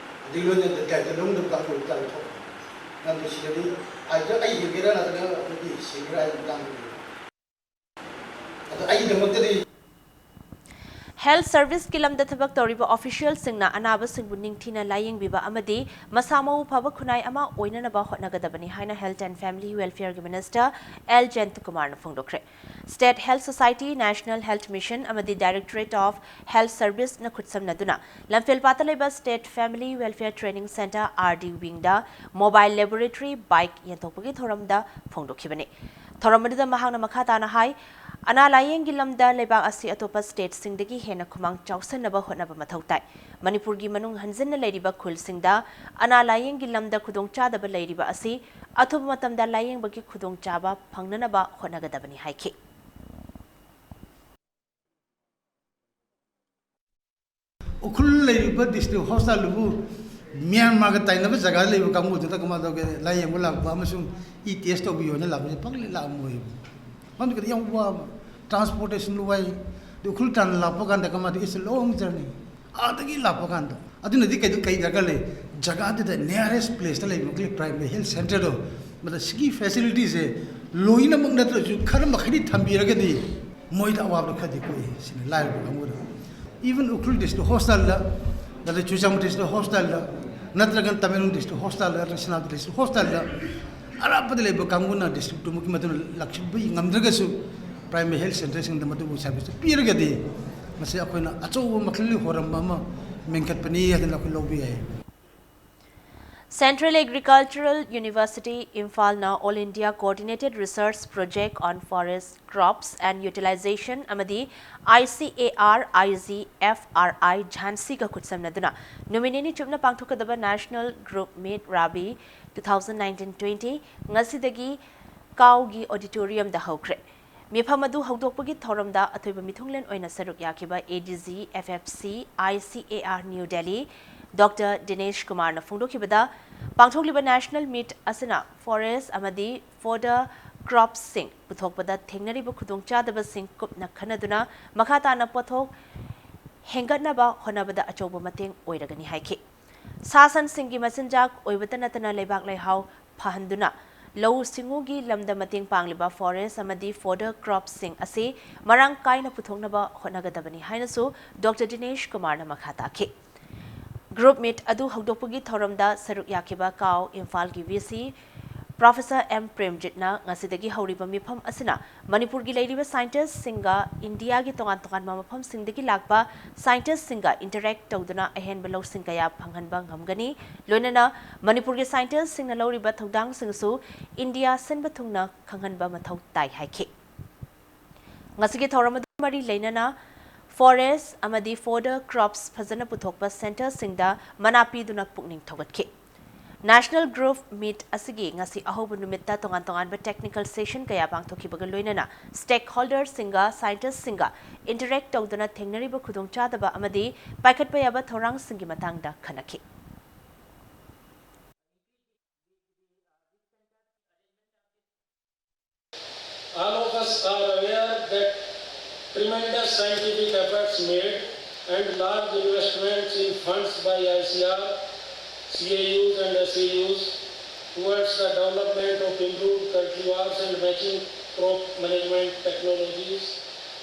ꯑꯗꯒꯤ ꯂꯣꯏꯅꯅ ꯗꯥꯏꯇ ꯂꯧꯗꯕ ꯀꯥꯡꯕꯨ ꯇꯥꯔꯦ ꯊꯣꯛꯈ꯭ꯔꯣ꯫ ꯅꯪꯗꯣ ꯁꯤꯗꯗꯤ ꯑꯩꯗ ꯑꯩ ꯍꯦꯟꯒꯦꯔꯥ ꯅꯠꯇ꯭ꯔꯒ ꯑꯩꯈꯣꯏꯒꯤ ꯁꯤꯒꯦꯔꯥ ꯍꯥꯏꯕ ꯃꯇꯥꯡꯗꯨꯗꯤ꯫ ꯑꯗꯣ ꯑꯩꯒꯤꯗꯃꯛꯇꯗꯤ ꯍꯦꯜꯊ ꯁꯔꯚꯤꯁꯀꯤ ꯂꯝꯗ ꯊꯕꯛ ꯇꯧꯔꯤꯕ ꯑꯣꯐꯤꯁꯤꯌꯦꯜꯁꯤꯡꯅ ꯑꯅꯥꯕꯁꯤꯡꯕꯨ ꯅꯤꯡꯊꯤꯅ ꯂꯥꯌꯦꯡꯕꯤꯕ ꯑꯃꯗꯤ ꯃꯁꯥ ꯃꯎ ꯐꯕ ꯈꯨꯟꯅꯥꯏ ꯑꯃ ꯑꯣꯏꯅꯅꯕ ꯍꯣꯠꯅꯒꯗꯕꯅꯤ ꯍꯥꯏꯅ ꯍꯦꯜꯊ ꯑꯦꯟ ꯐꯦꯃꯤꯂꯤ ꯋꯦꯜꯐꯤꯌꯔꯒꯤ ꯃꯤꯅꯤꯁꯇꯔ ꯑꯦꯜ ꯖꯌꯟꯇꯀꯨꯃꯥꯔꯅ ꯐꯣꯡꯗꯣꯛꯈ꯭ꯔꯦ꯫ State health society, national health mission ꯑꯃꯗꯤ ꯗꯥꯏꯔꯦꯛꯇꯣꯔꯦꯠ ꯑꯣꯐ ꯍꯦꯜꯊ ꯁꯔꯚꯤꯁꯅ ꯈꯨꯠꯁꯝꯅꯗꯨꯅ ꯂꯝꯐꯦꯜꯄꯥꯠꯇ ꯂꯩꯕ state family welfare training centre, R D ꯋꯤꯡꯗ ꯃꯣꯕꯥꯏꯜ ꯂꯦꯕꯣꯔꯦꯇꯔꯤ ꯕꯥꯏꯛ ꯌꯦꯟꯊꯣꯛꯄꯒꯤ ꯊꯧꯔꯝꯗ ꯐꯣꯡꯗꯣꯛꯈꯤꯕꯅꯤ꯫ ꯊꯧꯔꯝ ꯑꯗꯨꯗ ꯃꯍꯥꯛꯅ ꯃꯈꯥ ꯇꯥꯅ ꯍꯥꯏ, ꯑꯅꯥ ꯂꯥꯌꯦꯡꯒꯤ ꯂꯝꯗ ꯂꯩꯕꯥꯛ ꯑꯁꯤ ꯑꯇꯣꯞꯄ ꯁ꯭ꯇꯦꯠꯁꯤꯡꯗꯒꯤ ꯍꯦꯟꯅ ꯈꯨꯃꯥꯡ ꯆꯥꯎꯁꯤꯟꯅꯕ ꯍꯣꯠꯅꯕ ꯃꯊꯧ ꯇꯥꯏ꯫ ꯃꯅꯤꯄꯨꯔꯒꯤ ꯃꯅꯨꯡ ꯍꯟꯖꯤꯟꯅ ꯂꯩꯔꯤꯕ ꯈꯨꯜꯁꯤꯡꯗ ꯑꯅꯥ ꯂꯥꯌꯦꯡꯒꯤ ꯂꯝꯗ ꯈꯨꯗꯣꯡꯆꯥꯗꯕ ꯂꯩꯔꯤꯕ ꯑꯁꯤ ꯑꯊꯨꯕ ꯃꯇꯝꯗ ꯂꯥꯌꯦꯡꯕꯒꯤ ꯈꯨꯗꯣꯡꯆꯥꯕ ꯐꯪꯅꯅꯕ ꯍꯣꯠꯅꯒꯗꯕꯅꯤ ꯍꯥꯏꯈꯤ꯫ ꯎꯈ꯭ꯔꯨꯜ ꯂꯩꯔꯤꯕ ꯗꯤꯁꯇ꯭ꯔꯤꯛ ꯍꯣꯁꯄꯤꯇꯥꯜꯗꯨꯕꯨ ꯃ꯭ꯌꯥꯟꯃꯥꯔꯒ ꯇꯥꯏꯅꯕ ꯖꯒꯥꯗ ꯂꯩꯕ ꯀꯥꯡꯕꯨꯗꯨꯗ ꯀꯃꯥꯏꯅ ꯇꯧꯒꯦ? ꯂꯥꯌꯦꯡꯕ ꯂꯥꯛꯄ ꯑꯃꯁꯨꯡ ꯏ ꯇꯦꯁ ꯇꯧꯕꯤꯌꯣꯅ ꯂꯥꯛꯄꯁꯦ ꯄꯪꯂꯥꯛ ꯂꯥꯛꯑꯝꯃꯣꯏꯕ꯫ ꯃꯔꯝꯗꯤ ꯀꯔꯤ ꯌꯥꯝ ꯋꯥꯕ, ꯇ꯭ꯔꯥꯟꯁꯄꯣꯔꯇꯦꯁꯟ ꯋꯥꯏ, ꯑꯗꯩ ꯎꯈ꯭ꯔꯨꯜ ꯇꯥꯟꯅ ꯂꯥꯛꯄ ꯀꯥꯟꯗ ꯀꯃꯥꯏꯅ ꯇꯧꯒꯦ? It's a long journey. ꯑꯥꯗꯒꯤ ꯂꯥꯛꯄ ꯀꯥꯟꯗ ꯑꯗꯨꯅꯗꯤ ꯀꯩꯗꯧ-, ꯀꯩ ꯗꯔꯀꯥꯔ ꯂꯩ? ꯖꯒꯥꯗꯨꯗ nearest placeꯇ ꯂꯩꯕ ꯃꯈꯩ primary health centreꯗꯣ, ꯃꯗ ꯁꯤꯒꯤ facilitiesꯁꯦ ꯂꯣꯏꯅꯃꯛ ꯅꯠꯇ꯭ꯔꯁꯨ ꯈꯔ ꯃꯈꯩꯗꯤ ꯊꯝꯕꯤꯔꯒꯗꯤ ꯃꯣꯏꯗ ꯑꯋꯥꯕꯗꯣ ꯈꯔꯗꯤ ꯀꯣꯛꯏ꯫ ꯁꯤꯅ ꯂꯥꯏꯔꯕ ꯀꯥꯡꯕꯨꯗ, even ꯎꯈ꯭ꯔꯨꯜ district hospitalꯗ, ꯅꯠꯇ꯭ꯔꯒ ꯆꯨꯔꯆꯥꯟꯄꯨꯔ district hospitalꯗ, ꯅꯠꯇ꯭ꯔꯒ ꯇꯃꯦꯡꯂꯣꯡ district hospitalꯗ, ꯅꯠꯇ꯭ꯔꯒ ꯁꯦꯅꯥꯄꯇꯤ district hospitalꯗ ꯑꯔꯥꯞꯄꯗ ꯂꯩꯕ ꯀꯥꯡꯕꯨꯅ districtꯇꯨꯃꯛꯀꯤ ꯃꯇꯨꯡ ꯂꯥꯛꯁꯤꯟꯕ ꯉꯝꯗ꯭ꯔꯒꯁꯨ primary health centreꯁꯤꯡꯗ ꯃꯗꯨꯕꯨ serviceꯇꯨ ꯄꯤꯔꯒꯗꯤ ꯃꯁꯤ ꯑꯩꯈꯣꯏꯅ ꯑꯆꯧꯕ ꯃꯈꯜꯒꯤ ꯍꯣꯔꯝꯕ ꯑꯃ ꯃꯤꯡꯈꯠꯄꯅꯤ ꯍꯥꯏꯗꯅ ꯑꯩꯈꯣꯏ ꯂꯧꯕ ꯌꯥꯏ꯫ Central Agricultural University ꯏꯝꯐꯥꯜꯅ All India Coordinated Research Project on Forest Crops and Utilization ꯑꯃꯗꯤ I C A R I G F R I ꯖꯥꯟꯁꯤꯒ ꯈꯨꯠꯁꯝꯅꯗꯨꯅ ꯅꯨꯃꯤꯠ ꯅꯤꯅꯤ ꯆꯨꯞꯅ ꯄꯥꯡꯊꯣꯛꯀꯗꯕ National Group Meet RABI two thousand nineteen twenty ꯉꯁꯤꯗꯒꯤ ꯀꯥꯎꯒꯤ auditoriumꯗ ꯍꯧꯈ꯭ꯔꯦ꯫ ꯃꯤꯐꯝ ꯑꯗꯨ ꯍꯧꯗꯣꯛꯄꯒꯤ ꯊꯧꯔꯝꯗ ꯑꯊꯣꯏꯕ ꯃꯤꯊꯨꯡꯂꯦꯟ ꯑꯣꯏꯅ ꯁꯔꯨꯛ ꯌꯥꯈꯤꯕ A D G F F C I C A R New Delhi Doctor Dinesh Kumarꯅ ꯐꯣꯡꯗꯣꯛꯈꯤꯕꯗ, ꯄꯥꯡꯊꯣꯛꯂꯤꯕ National Meet ꯑꯁꯤꯅ forest ꯑꯃꯗꯤ fodder cropsꯁꯤꯡ ꯄꯨꯊꯣꯛꯄꯗ ꯊꯦꯡꯅꯔꯤꯕ ꯈꯨꯗꯣꯡꯆꯥꯗꯕꯁꯤꯡ ꯀꯨꯞꯅ ꯈꯟꯅꯗꯨꯅ ꯃꯈꯥ ꯇꯥꯅ ꯄꯣꯠꯊꯣꯛ ꯍꯦꯟꯒꯠꯅꯕ ꯍꯣꯠꯅꯕꯗ ꯑꯆꯧꯕ ꯃꯇꯦꯡ ꯑꯣꯏꯔꯒꯅꯤ ꯍꯥꯏꯈꯤ꯫ ꯁꯥ ꯁꯟꯁꯤꯡꯒꯤ ꯃꯆꯤꯟꯖꯥꯛ ꯑꯣꯏꯕꯇ ꯅꯠꯇꯅ ꯂꯩꯕꯥꯛ ꯂꯩꯍꯥꯎ ꯐꯍꯟꯗꯨꯅ ꯂꯧꯎ ꯁꯤꯡꯎꯒꯤ ꯂꯝꯗ ꯃꯇꯦꯡ ꯄꯥꯡꯂꯤꯕ forest ꯑꯃꯗꯤ fodder cropsꯁꯤꯡ ꯑꯁꯤ ꯃꯔꯥꯡ ꯀꯥꯏꯅ ꯄꯨꯊꯣꯛꯅꯕ ꯍꯣꯠꯅꯒꯗꯕꯅꯤ ꯍꯥꯏꯅꯁꯨ Doctor Dinesh Kumarꯅ ꯃꯈꯥ ꯇꯥꯈꯤ꯫ Group Meet ꯑꯗꯨ ꯍꯧꯗꯣꯛꯄꯒꯤ ꯊꯧꯔꯝꯗ ꯁꯔꯨꯛ ꯌꯥꯈꯤꯕ ꯀꯥꯎ ꯏꯝꯐꯥꯜꯒꯤ V C Professor M ꯄ꯭ꯔꯦꯝꯖꯤꯠꯅ ꯉꯁꯤꯗꯒꯤ ꯍꯧꯔꯤꯕ ꯃꯤꯐꯝ ꯑꯁꯤꯅ ꯃꯅꯤꯄꯨꯔꯒꯤ ꯂꯩꯔꯤꯕ scientistꯁꯤꯡꯒ ꯏꯟꯗꯤꯌꯥꯒꯤ ꯇꯣꯉꯥꯟ ꯇꯣꯉꯥꯟꯕ ꯃꯐꯝꯁꯤꯡꯗꯒꯤ ꯂꯥꯛꯄ scientistꯁꯤꯡꯒ interact ꯇꯧꯗꯨꯅ ꯑꯍꯦꯟꯕ ꯂꯧꯁꯤꯡ ꯀꯌꯥ ꯐꯪꯍꯟꯕ ꯉꯝꯒꯅꯤ꯫ ꯂꯣꯏꯅꯅ ꯃꯅꯤꯄꯨꯔꯒꯤ scientistꯁꯤꯡꯅ ꯂꯧꯔꯤꯕ ꯊꯧꯗꯥꯡꯁꯤꯡꯁꯨ ꯏꯟꯗꯤꯌꯥ ꯁꯤꯟꯕ ꯊꯨꯡꯅ ꯈꯪꯍꯟꯕ ꯃꯊꯧ ꯇꯥꯏ ꯍꯥꯏꯈꯤ꯫ ꯉꯁꯤꯒꯤ ꯊꯧꯔꯝ ꯑꯗꯨꯒ ꯃꯔꯤ ꯂꯩꯅꯅ forest ꯑꯃꯗꯤ fodder crops ꯐꯖꯅ ꯄꯨꯊꯣꯛꯄ centreꯁꯤꯡꯗ ꯃꯅꯥ ꯄꯤꯗꯨꯅ ꯄꯨꯛꯅꯤꯡ ꯊꯧꯒꯠꯈꯤ꯫ National Group Meet ꯑꯁꯤꯒꯤ ꯉꯁꯤ ꯑꯍꯧꯕ ꯅꯨꯃꯤꯠꯇ ꯇꯣꯉꯥꯟ ꯇꯣꯉꯥꯟꯕ technical session ꯀꯌꯥ ꯄꯥꯡꯊꯣꯛꯈꯤꯕꯒ ꯂꯣꯏꯅꯅ stakeholderꯁꯤꯡꯒ scientistꯁꯤꯡꯒ interact ꯇꯧꯗꯨꯅ ꯊꯦꯡꯅꯔꯤꯕ ꯈꯨꯗꯣꯡꯆꯥꯗꯕ ꯑꯃꯗꯤ ꯄꯥꯏꯈꯠꯄ ꯌꯥꯕ ꯊꯧꯔꯥꯡꯁꯤꯡꯒꯤ ꯃꯇꯥꯡꯗ ꯈꯟꯅꯈꯤ꯫ All of us are aware that tremendous scientific efforts made and large investments in funds by I C R, C A Us and S A Us towards the development of improved cultivars and matching crop management technologies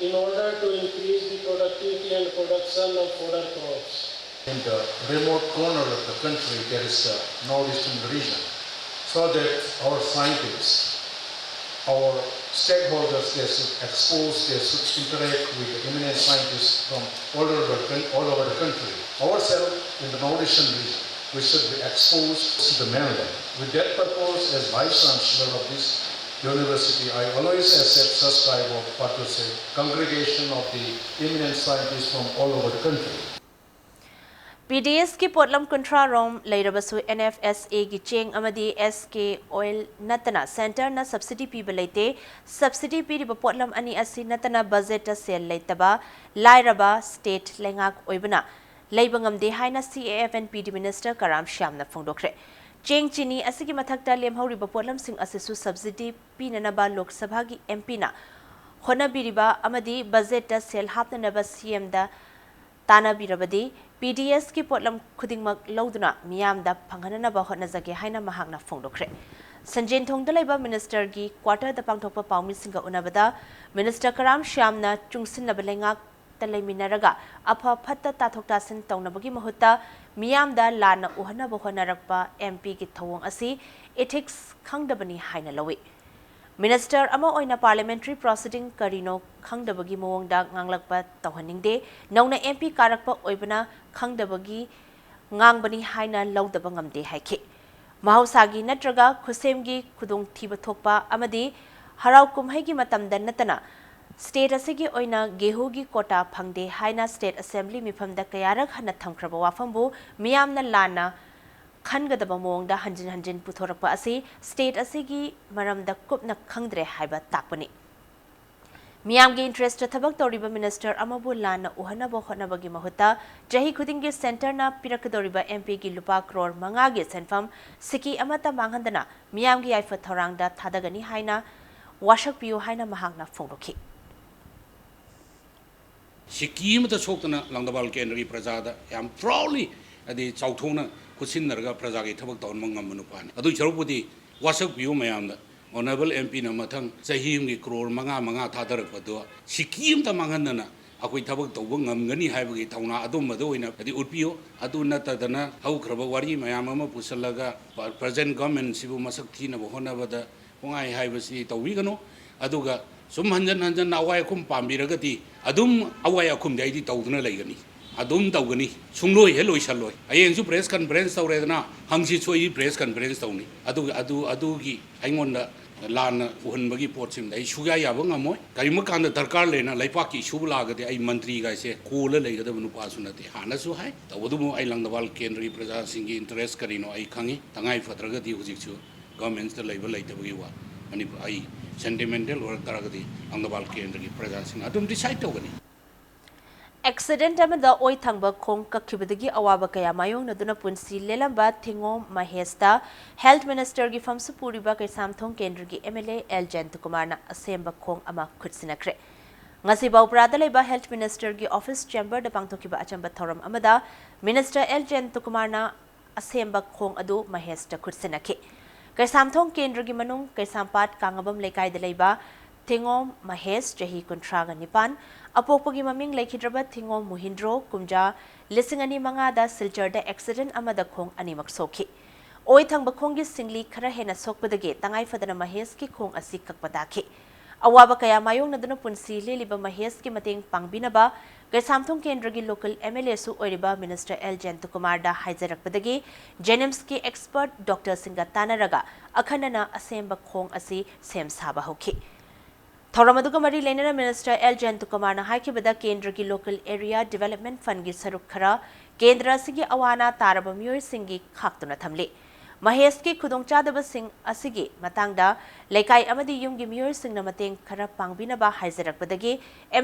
in order to increase the productivity and production of fodder crops. In the remote corner of the country, there is the northeastern region, so that our scientists, our stakeholders, they should expose, they should interact with the eminent scientists from all over the, coun- all over the country. ourselves in the Mauritian region. We should be exposed to the mainland. With that purpose, as Vice Chancellor of this university, I always accept such type of, what to say, congregation of the eminent scientists from all over the country. ꯄꯤ ꯗꯤ ꯑꯦꯁꯀꯤ ꯄꯣꯠꯂꯝ ꯀꯨꯟꯊ꯭ꯔꯥ ꯔꯣꯝ ꯂꯩꯔꯕꯁꯨ, and F ꯑꯦꯁ ꯑꯦꯒꯤ ꯆꯦꯡ ꯑꯃꯗꯤ ꯑꯦꯁ ꯀꯦ oil ꯅꯠꯇꯅ ꯁꯦꯟꯇꯔꯅ subsidy ꯄꯤꯕ ꯂꯩꯇꯦ꯫ ꯁꯕꯁꯤꯗꯤ ꯄꯤꯔꯤꯕ ꯄꯣꯠꯂꯝ ꯑꯅꯤ ꯑꯁꯤ ꯅꯠꯇꯅ ꯕꯖꯦꯠꯇ ꯁꯦꯜ ꯂꯩꯇꯕ, ꯂꯥꯏꯔꯕ ꯁ꯭ꯇꯦꯠ ꯂꯩꯉꯥꯛ ꯑꯣꯏꯕꯅ ꯂꯩꯕ ꯉꯝꯗꯦ ꯍꯥꯏꯅ ꯁꯤ A F N P D minister Karam ꯁ꯭ꯌꯥꯝꯅ ꯐꯣꯡꯗꯣꯛꯈ꯭ꯔꯦ꯫ ꯆꯦꯡ, ꯆꯤꯅꯤ ꯑꯁꯤꯒꯤ ꯃꯊꯛꯇ ꯂꯦꯝꯍꯧꯔꯤꯕ ꯄꯣꯠꯂꯝꯁꯤꯡ ꯑꯁꯤꯁꯨ ꯁꯕꯁꯤꯗꯤ ꯄꯤꯅꯅꯕ ꯂꯣꯛ ꯁꯚꯥꯒꯤ ꯑꯦꯝ ꯄꯤꯅ ꯍꯣꯠꯅꯕꯤꯔꯤꯕ ꯑꯃꯗꯤ ꯕꯖꯦꯠꯇ ꯁꯦꯜ ꯍꯥꯞꯅꯅꯕ ꯁꯤ ꯑꯦꯝꯗ ꯇꯥꯟꯅꯕꯤꯔꯕꯗꯤ ꯄꯤ ꯗꯤ ꯑꯦꯁꯀꯤ ꯄꯣꯠꯂꯝ ꯈꯨꯗꯤꯡꯃꯛ ꯂꯧꯗꯨꯅ ꯃꯤꯌꯥꯝꯗ ꯐꯪꯍꯟꯅꯅꯕ ꯍꯣꯠꯅꯖꯒꯦ ꯍꯥꯏꯅ ꯃꯍꯥꯛꯅ ꯐꯣꯡꯗꯣꯛꯈ꯭ꯔꯦ꯫ ꯁꯟꯖꯦꯟꯊꯣꯡꯗ ꯂꯩꯕ ꯃꯤꯅꯤꯁꯇꯔꯒꯤ ꯀ꯭ꯋꯥꯇꯔꯗ ꯄꯥꯡꯊꯣꯛꯄ ꯄꯥꯎꯃꯤꯁꯤꯡꯒ ꯎꯅꯕꯗ ꯃꯤꯅꯤꯁꯇꯔ ꯀꯔꯥꯝ ꯁ꯭ꯌꯥꯝꯅ ꯆꯨꯡꯁꯤꯟꯅꯕ ꯂꯩꯉꯥꯛꯇ ꯂꯩꯃꯤꯟꯅꯔꯒ ꯑꯐ ꯐꯠꯇ ꯇꯥꯊꯣꯛ ꯇꯥꯁꯤꯟ ꯇꯧꯅꯕꯒꯤ ꯃꯍꯨꯠꯇ ꯃꯤꯌꯥꯝꯗ ꯂꯥꯟꯅ ꯎꯍꯟꯅꯕ ꯍꯣꯠꯅꯔꯛꯄ ꯑꯦꯝ ꯄꯤꯒꯤ ꯊꯧꯑꯣꯡ ꯑꯁꯤ ꯏꯊꯤꯛꯁ ꯈꯪꯗꯕꯅꯤ ꯍꯥꯏꯅ ꯂꯧꯏ꯫ ꯃꯤꯅꯤꯁꯇꯔ ꯑꯃ ꯑꯣꯏꯅ ꯄꯥꯔꯂꯤꯌꯥꯃꯦꯟꯇꯔꯤ ꯄ꯭ꯔꯣꯁꯤꯗꯤꯡ ꯀꯔꯤꯅꯣ ꯈꯪꯗꯕꯒꯤ ꯃꯑꯣꯡꯗ ꯉꯥꯡꯂꯛꯄ ꯇꯧꯍꯟꯅꯤꯡꯗꯦ꯫ ꯅꯧꯅ ꯑꯦꯝ ꯄꯤ ꯀꯥꯔꯛꯄ ꯑꯣꯏꯕꯅ ꯈꯪꯗꯕꯒꯤ ꯉꯥꯡꯕꯅꯤ ꯍꯥꯏꯅ ꯂꯧꯗꯕ ꯉꯝꯗꯦ ꯍꯥꯏꯈꯤ꯫ ꯃꯍꯧꯁꯥꯒꯤ ꯅꯠꯇ꯭ꯔꯒ ꯈꯨꯠꯁꯦꯝꯒꯤ ꯈꯨꯗꯣꯡꯊꯤꯕ ꯊꯣꯛꯄ ꯑꯃꯗꯤ ꯍꯔꯥꯎ ꯀꯨꯝꯍꯩꯒꯤ ꯃꯇꯝꯗ ꯅꯠꯇꯅ ꯁ꯭ꯇꯦꯠ ꯑꯁꯤꯒꯤ ꯑꯣꯏꯅ ꯒꯦꯍꯨꯒꯤ ꯀꯣꯇꯥ ꯐꯪꯗꯦ ꯍꯥꯏꯅ ꯁ꯭ꯇꯦꯠ ꯑꯦꯁꯦꯝꯕ꯭ꯂꯤ ꯃꯤꯐꯝꯗ ꯀꯌꯥꯔꯛ ꯍꯟꯅ ꯊꯝꯈ꯭ꯔꯕ ꯋꯥꯐꯝꯕꯨ ꯃꯤꯌꯥꯝꯅ ꯂꯥꯟꯅ ꯈꯟꯒꯗꯕ ꯃꯑꯣꯡꯗ ꯍꯟꯖꯤꯟ ꯍꯟꯖꯤꯟ ꯄꯨꯊꯣꯔꯛꯄ ꯑꯁꯤ ꯁ꯭ꯇꯦꯠ ꯑꯁꯤꯒꯤ ꯃꯔꯝꯗ ꯀꯨꯞꯅ ꯈꯪꯗ꯭ꯔꯦ ꯍꯥꯏꯕ ꯇꯥꯛꯄꯅꯤ꯫ ꯃꯤꯌꯥꯝꯒꯤ ꯏꯟꯇꯔꯦꯁꯇ ꯊꯕꯛ ꯇꯧꯔꯤꯕ ꯃꯤꯅꯤꯁꯇꯔ ꯑꯃꯕꯨ ꯂꯥꯟꯅ ꯎꯍꯟꯅꯕ ꯍꯣꯠꯅꯕꯒꯤ ꯃꯍꯨꯠꯇ ꯆꯍꯤ ꯈꯨꯗꯤꯡꯒꯤ ꯁꯦꯟꯇꯔꯅ ꯄꯤꯔꯛꯀꯗꯧꯔꯤꯕ ꯑꯦꯝ ꯄꯤꯒꯤ ꯂꯨꯄꯥ ꯀ꯭ꯔꯣꯔ ꯃꯉꯥꯒꯤ ꯁꯦꯟꯐꯝ ꯁꯤꯀꯤ ꯑꯃꯠꯇ ꯃꯥꯡꯍꯟꯗꯅ ꯃꯤꯌꯥꯝꯒꯤ ꯌꯥꯏꯐ ꯊꯧꯔꯥꯡꯗ ꯊꯥꯗꯒꯅꯤ ꯍꯥꯏꯅ ꯋꯥꯁꯛꯄꯤꯌꯨ ꯍꯥꯏꯅ ꯃꯍꯥꯛꯅ ꯐꯣꯡꯗꯣꯛꯈꯤ꯫ ꯁꯤꯀꯤ ꯑꯃꯠꯇ ꯁꯣꯛꯇꯅ ꯂꯪꯗꯕꯥꯜ ꯀꯦꯟꯗ꯭ꯔꯒꯤ ꯄ꯭ꯔꯖꯥꯗ ꯌꯥꯝ ꯄ꯭ꯔꯥꯎꯗꯂꯤ, ꯍꯥꯏꯗꯤ ꯆꯥꯎꯊꯣꯛꯅ ꯈꯨꯠꯁꯤꯟꯅꯔꯒ ꯄ꯭ꯔꯖꯥꯒꯤ ꯊꯕꯛ ꯇꯧꯍꯟꯕ ꯉꯝꯕ ꯅꯨꯄꯥꯅꯤ꯫ ꯑꯗꯨꯒꯤ ꯁꯔꯨꯛꯄꯨꯗꯤ ꯋꯥꯁꯛꯄꯤꯌꯨ ꯃꯌꯥꯝꯗ, ꯑꯣꯅꯔꯦꯕꯜ ꯑꯦꯝ ꯄꯤꯅ ꯃꯊꯪ ꯆꯍꯤ ꯑꯃꯒꯤ ꯀ꯭ꯔꯣꯔ ꯃꯉꯥ ꯃꯉꯥ ꯊꯥꯗꯔꯛꯄꯗꯣ ꯁꯤꯀꯤ ꯑꯃꯠꯇ ꯃꯥꯡꯍꯟꯗꯅ ꯑꯩꯈꯣꯏ ꯊꯕꯛ ꯇꯧꯕ ꯉꯝꯒꯅꯤ ꯍꯥꯏꯕꯒꯤ ꯊꯧꯅꯥ ꯑꯗꯨꯝꯕꯗ ꯑꯣꯏꯅ ꯍꯥꯏꯗꯤ ꯎꯠꯄꯤꯌꯨ꯫ ꯑꯗꯨ ꯅꯠꯇꯗꯅ ꯍꯧꯈ꯭ꯔꯕ ꯋꯥꯔꯤ ꯃꯌꯥꯝ ꯑꯃ ꯄꯨꯁꯤꯜꯂꯒ ꯄ꯭ꯔꯖꯦꯟ ꯒꯚꯔꯟꯃꯦꯟꯁꯤꯕꯨ ꯃꯁꯛ ꯊꯤꯅꯕ ꯍꯣꯠꯅꯕꯗ ꯄꯨꯡꯍꯥꯏ ꯍꯥꯏꯕꯁꯤ ꯇꯧꯕꯤꯒꯅꯨ꯫ ꯑꯗꯨꯒ ꯁꯨꯝ ꯍꯟꯖꯟ ꯍꯟꯖꯟꯅ ꯑꯋꯥꯏ ꯑꯈꯨꯝ ꯄꯥꯝꯕꯤꯔꯒꯗꯤ ꯑꯗꯨꯝ ꯑꯋꯥꯏ ꯑꯈꯨꯝꯗꯤ ꯑꯩꯗꯤ ꯇꯧꯗꯨꯅ ꯂꯩꯒꯅꯤ꯫ ꯑꯗꯨꯝ ꯇꯧꯒꯅꯤ, ꯁꯨꯡꯂꯣꯏ ꯍꯦꯛ ꯂꯣꯏꯁꯜꯂꯣꯏ꯫ ꯍꯌꯦꯡꯁꯨ press conference ꯇꯧꯔꯦꯗꯅ, ꯍꯪꯆꯤꯠꯁꯨ ꯑꯩ press conference ꯇꯧꯅꯤ꯫ ꯑꯗꯨ ꯑꯗꯨ ꯑꯗꯨꯒꯤ ꯑꯩꯉꯣꯟꯗ ꯂꯥꯟꯅ ꯎꯍꯟꯕꯒꯤ ꯄꯣꯠꯁꯤꯃꯗꯤ ꯑꯩ ꯁꯨꯛꯌꯥ ꯌꯥꯕ ꯉꯝꯃꯣꯏ꯫ ꯀꯔꯤꯒꯨꯝꯕ ꯀꯥꯟꯗ ꯗꯔꯀꯥꯔ ꯂꯩꯅ ꯂꯩꯄꯥꯛꯀꯤ issue ꯕꯨ ꯂꯥꯛꯑꯒꯗꯤ ꯑꯩ ꯃꯟꯇ꯭ꯔꯤ ꯒꯥꯏꯁꯦ ꯀꯣꯜꯂ ꯂꯩꯒꯗꯕ ꯅꯨꯄꯥꯁꯨ ꯅꯠꯇꯦ꯫ ꯍꯥꯟꯅꯁꯨ ꯍꯥꯏ, ꯇꯧꯕꯗꯨꯕꯨ ꯑꯩ ꯂꯪꯗꯕꯥꯜ ꯀꯦꯟꯗ꯭ꯔꯒꯤ ꯄ꯭ꯔꯖꯥꯁꯤꯡꯒꯤ interest ꯀꯔꯤꯅꯣ ꯑꯩ ꯈꯪꯉꯤ꯫ ꯇꯉꯥꯏ ꯐꯗ꯭ꯔꯒꯗꯤ ꯍꯧꯖꯤꯛꯁꯨ government ꯇ ꯂꯩꯕ ꯂꯩꯇꯕꯒꯤ ꯋꯥ, ꯃꯅꯤꯄꯨꯔ, ꯑꯩ sentimental ꯑꯣꯏꯔꯛ ꯇꯥꯔꯒꯗꯤ ꯂꯪꯗꯕꯥꯜ ꯀꯦꯟꯗ꯭ꯔꯒꯤ ꯄ꯭ꯔꯖꯥꯁꯤꯡꯅ ꯑꯗꯨꯝ decide ꯇꯧꯒꯅꯤ꯫ ꯑꯦꯛꯁꯤꯗꯦꯟꯠ ꯑꯃꯗ ꯑꯣꯏ ꯊꯪꯕ ꯈꯣꯡ ꯀꯛꯈꯤꯕꯗꯒꯤ ꯑꯋꯥꯕ ꯀꯌꯥ ꯃꯥꯌꯣꯛꯅꯗꯨꯅ ꯄꯨꯟꯁꯤ ꯂꯦꯜꯂꯝꯕ ꯊꯤꯉꯣꯝ ꯃꯍꯦꯁꯇ health minister ꯒꯤ ꯐꯝꯁꯨ ꯄꯨꯔꯤꯕ ꯀꯩꯁꯥꯝꯊꯣꯡ ꯀꯦꯟꯗ꯭ꯔꯒꯤ M L A ꯑꯦꯜ ꯖꯌꯟꯇꯀꯨꯃꯥꯔꯅ ꯑꯁꯦꯝꯕ ꯈꯣꯡ ꯑꯃ ꯈꯨꯠꯁꯤꯟꯅꯈ꯭ꯔꯦ꯫ ꯉꯁꯤ ꯕꯧꯄ꯭ꯔꯥꯗ ꯂꯩꯕ health minister ꯒꯤ office chamber ꯗ ꯄꯥꯡꯊꯣꯛꯈꯤꯕ ꯑꯆꯝꯕ ꯊꯧꯔꯝ ꯑꯃꯗ minister ꯑꯦꯜ ꯖꯌꯟꯇꯀꯨꯃꯥꯔꯅ ꯑꯁꯦꯝꯕ ꯈꯣꯡ ꯑꯗꯨ ꯃꯍꯦꯁꯇ ꯈꯨꯠꯁꯤꯟꯅꯈꯤ꯫ ꯀꯩꯁꯥꯝꯊꯣꯡ ꯀꯦꯟꯗ꯭ꯔꯒꯤ ꯃꯅꯨꯡ ꯀꯩꯁꯥꯝꯄꯥꯠ ꯀꯥꯡꯉꯕꯝ ꯂꯩꯀꯥꯏꯗ ꯂꯩꯕ ꯊꯤꯉꯣꯝ ꯃꯍꯦꯁ, ꯆꯍꯤ ꯀꯨꯟꯊ꯭ꯔꯥꯒ ꯅꯤꯄꯥꯟ, ꯑꯄꯣꯛꯄꯒꯤ ꯃꯃꯤꯡ ꯂꯩꯈꯤꯗ꯭ꯔꯕ ꯊꯤꯉꯣꯝ ꯃꯨꯍꯤꯟꯗ꯭ꯔꯣ, ꯀꯨꯝꯖꯥ, ꯂꯤꯁꯤꯡ ꯑꯅꯤ ꯃꯉꯥꯗ ꯁꯤꯜꯆꯔꯗ ꯑꯦꯛꯁꯤꯗꯦꯟꯠ ꯑꯃꯗ ꯈꯣꯡ ꯑꯅꯤꯃꯛ ꯁꯣꯛꯈꯤ꯫ ꯑꯣꯏ ꯊꯪꯕ ꯈꯣꯡꯒꯤ ꯁꯤꯡꯂꯤ ꯈꯔ ꯍꯦꯟꯅ ꯁꯣꯛꯄꯗꯒꯤ ꯇꯉꯥꯏ ꯐꯗꯅ ꯃꯍꯦꯁꯀꯤ ꯈꯣꯡ ꯑꯁꯤ ꯀꯛꯄ ꯇꯥꯈꯤ꯫ ꯑꯋꯥꯕ ꯀꯌꯥ ꯃꯥꯌꯣꯛꯅꯗꯨꯅ ꯄꯨꯟꯁꯤ ꯂꯦꯜꯂꯤꯕ ꯃꯍꯦꯁꯀꯤ ꯃꯇꯦꯡ ꯄꯥꯡꯕꯤꯅꯕ ꯀꯩꯁꯥꯝꯊꯣꯡ ꯀꯦꯟꯗ꯭ꯔꯒꯤ local M L A ꯁꯨ ꯑꯣꯏꯔꯤꯕ minister ꯑꯦꯜ ꯖꯌꯟꯇꯀꯨꯃꯥꯔꯗ ꯍꯥꯏꯖꯔꯛꯄꯗꯒꯤ JNIMS ꯀꯤ expert doctor ꯁꯤꯡꯒ ꯇꯥꯟꯅꯔꯒ ꯑꯈꯟꯅꯅ ꯑꯁꯦꯝꯕ ꯈꯣꯡ ꯑꯁꯤ ꯁꯦꯝ ꯁꯥꯕ ꯍꯧꯈꯤ꯫ ꯊꯧꯔꯝ ꯑꯗꯨꯒ ꯃꯔꯤ ꯂꯩꯅꯅ minister ꯑꯦꯜ ꯖꯌꯟꯇꯀꯨꯃꯥꯔꯅ ꯍꯥꯏꯈꯤꯕꯗ ꯀꯦꯟꯗ꯭ꯔꯒꯤ local area development fund ꯒꯤ ꯁꯔꯨꯛ ꯈꯔ ꯀꯦꯟꯗ꯭ꯔ ꯑꯁꯤꯒꯤ ꯑꯋꯥ ꯑꯅꯥ ꯇꯥꯔꯕ ꯃꯤꯑꯣꯏꯁꯤꯡꯒꯤ ꯈꯥꯛꯇꯨꯅ ꯊꯝꯂꯤ꯫ ꯃꯍꯦꯁꯀꯤ ꯈꯨꯗꯣꯡꯆꯥꯗꯕꯁꯤꯡ ꯑꯁꯤꯒꯤ ꯃꯇꯥꯡꯗ ꯂꯩꯀꯥꯏ ꯑꯃꯗꯤ ꯌꯨꯝꯒꯤ ꯃꯤꯑꯣꯏꯁꯤꯡꯅ ꯃꯇꯦꯡ ꯈꯔ ꯄꯥꯡꯕꯤꯅꯕ ꯍꯥꯏꯖꯔꯛꯄꯗꯒꯤ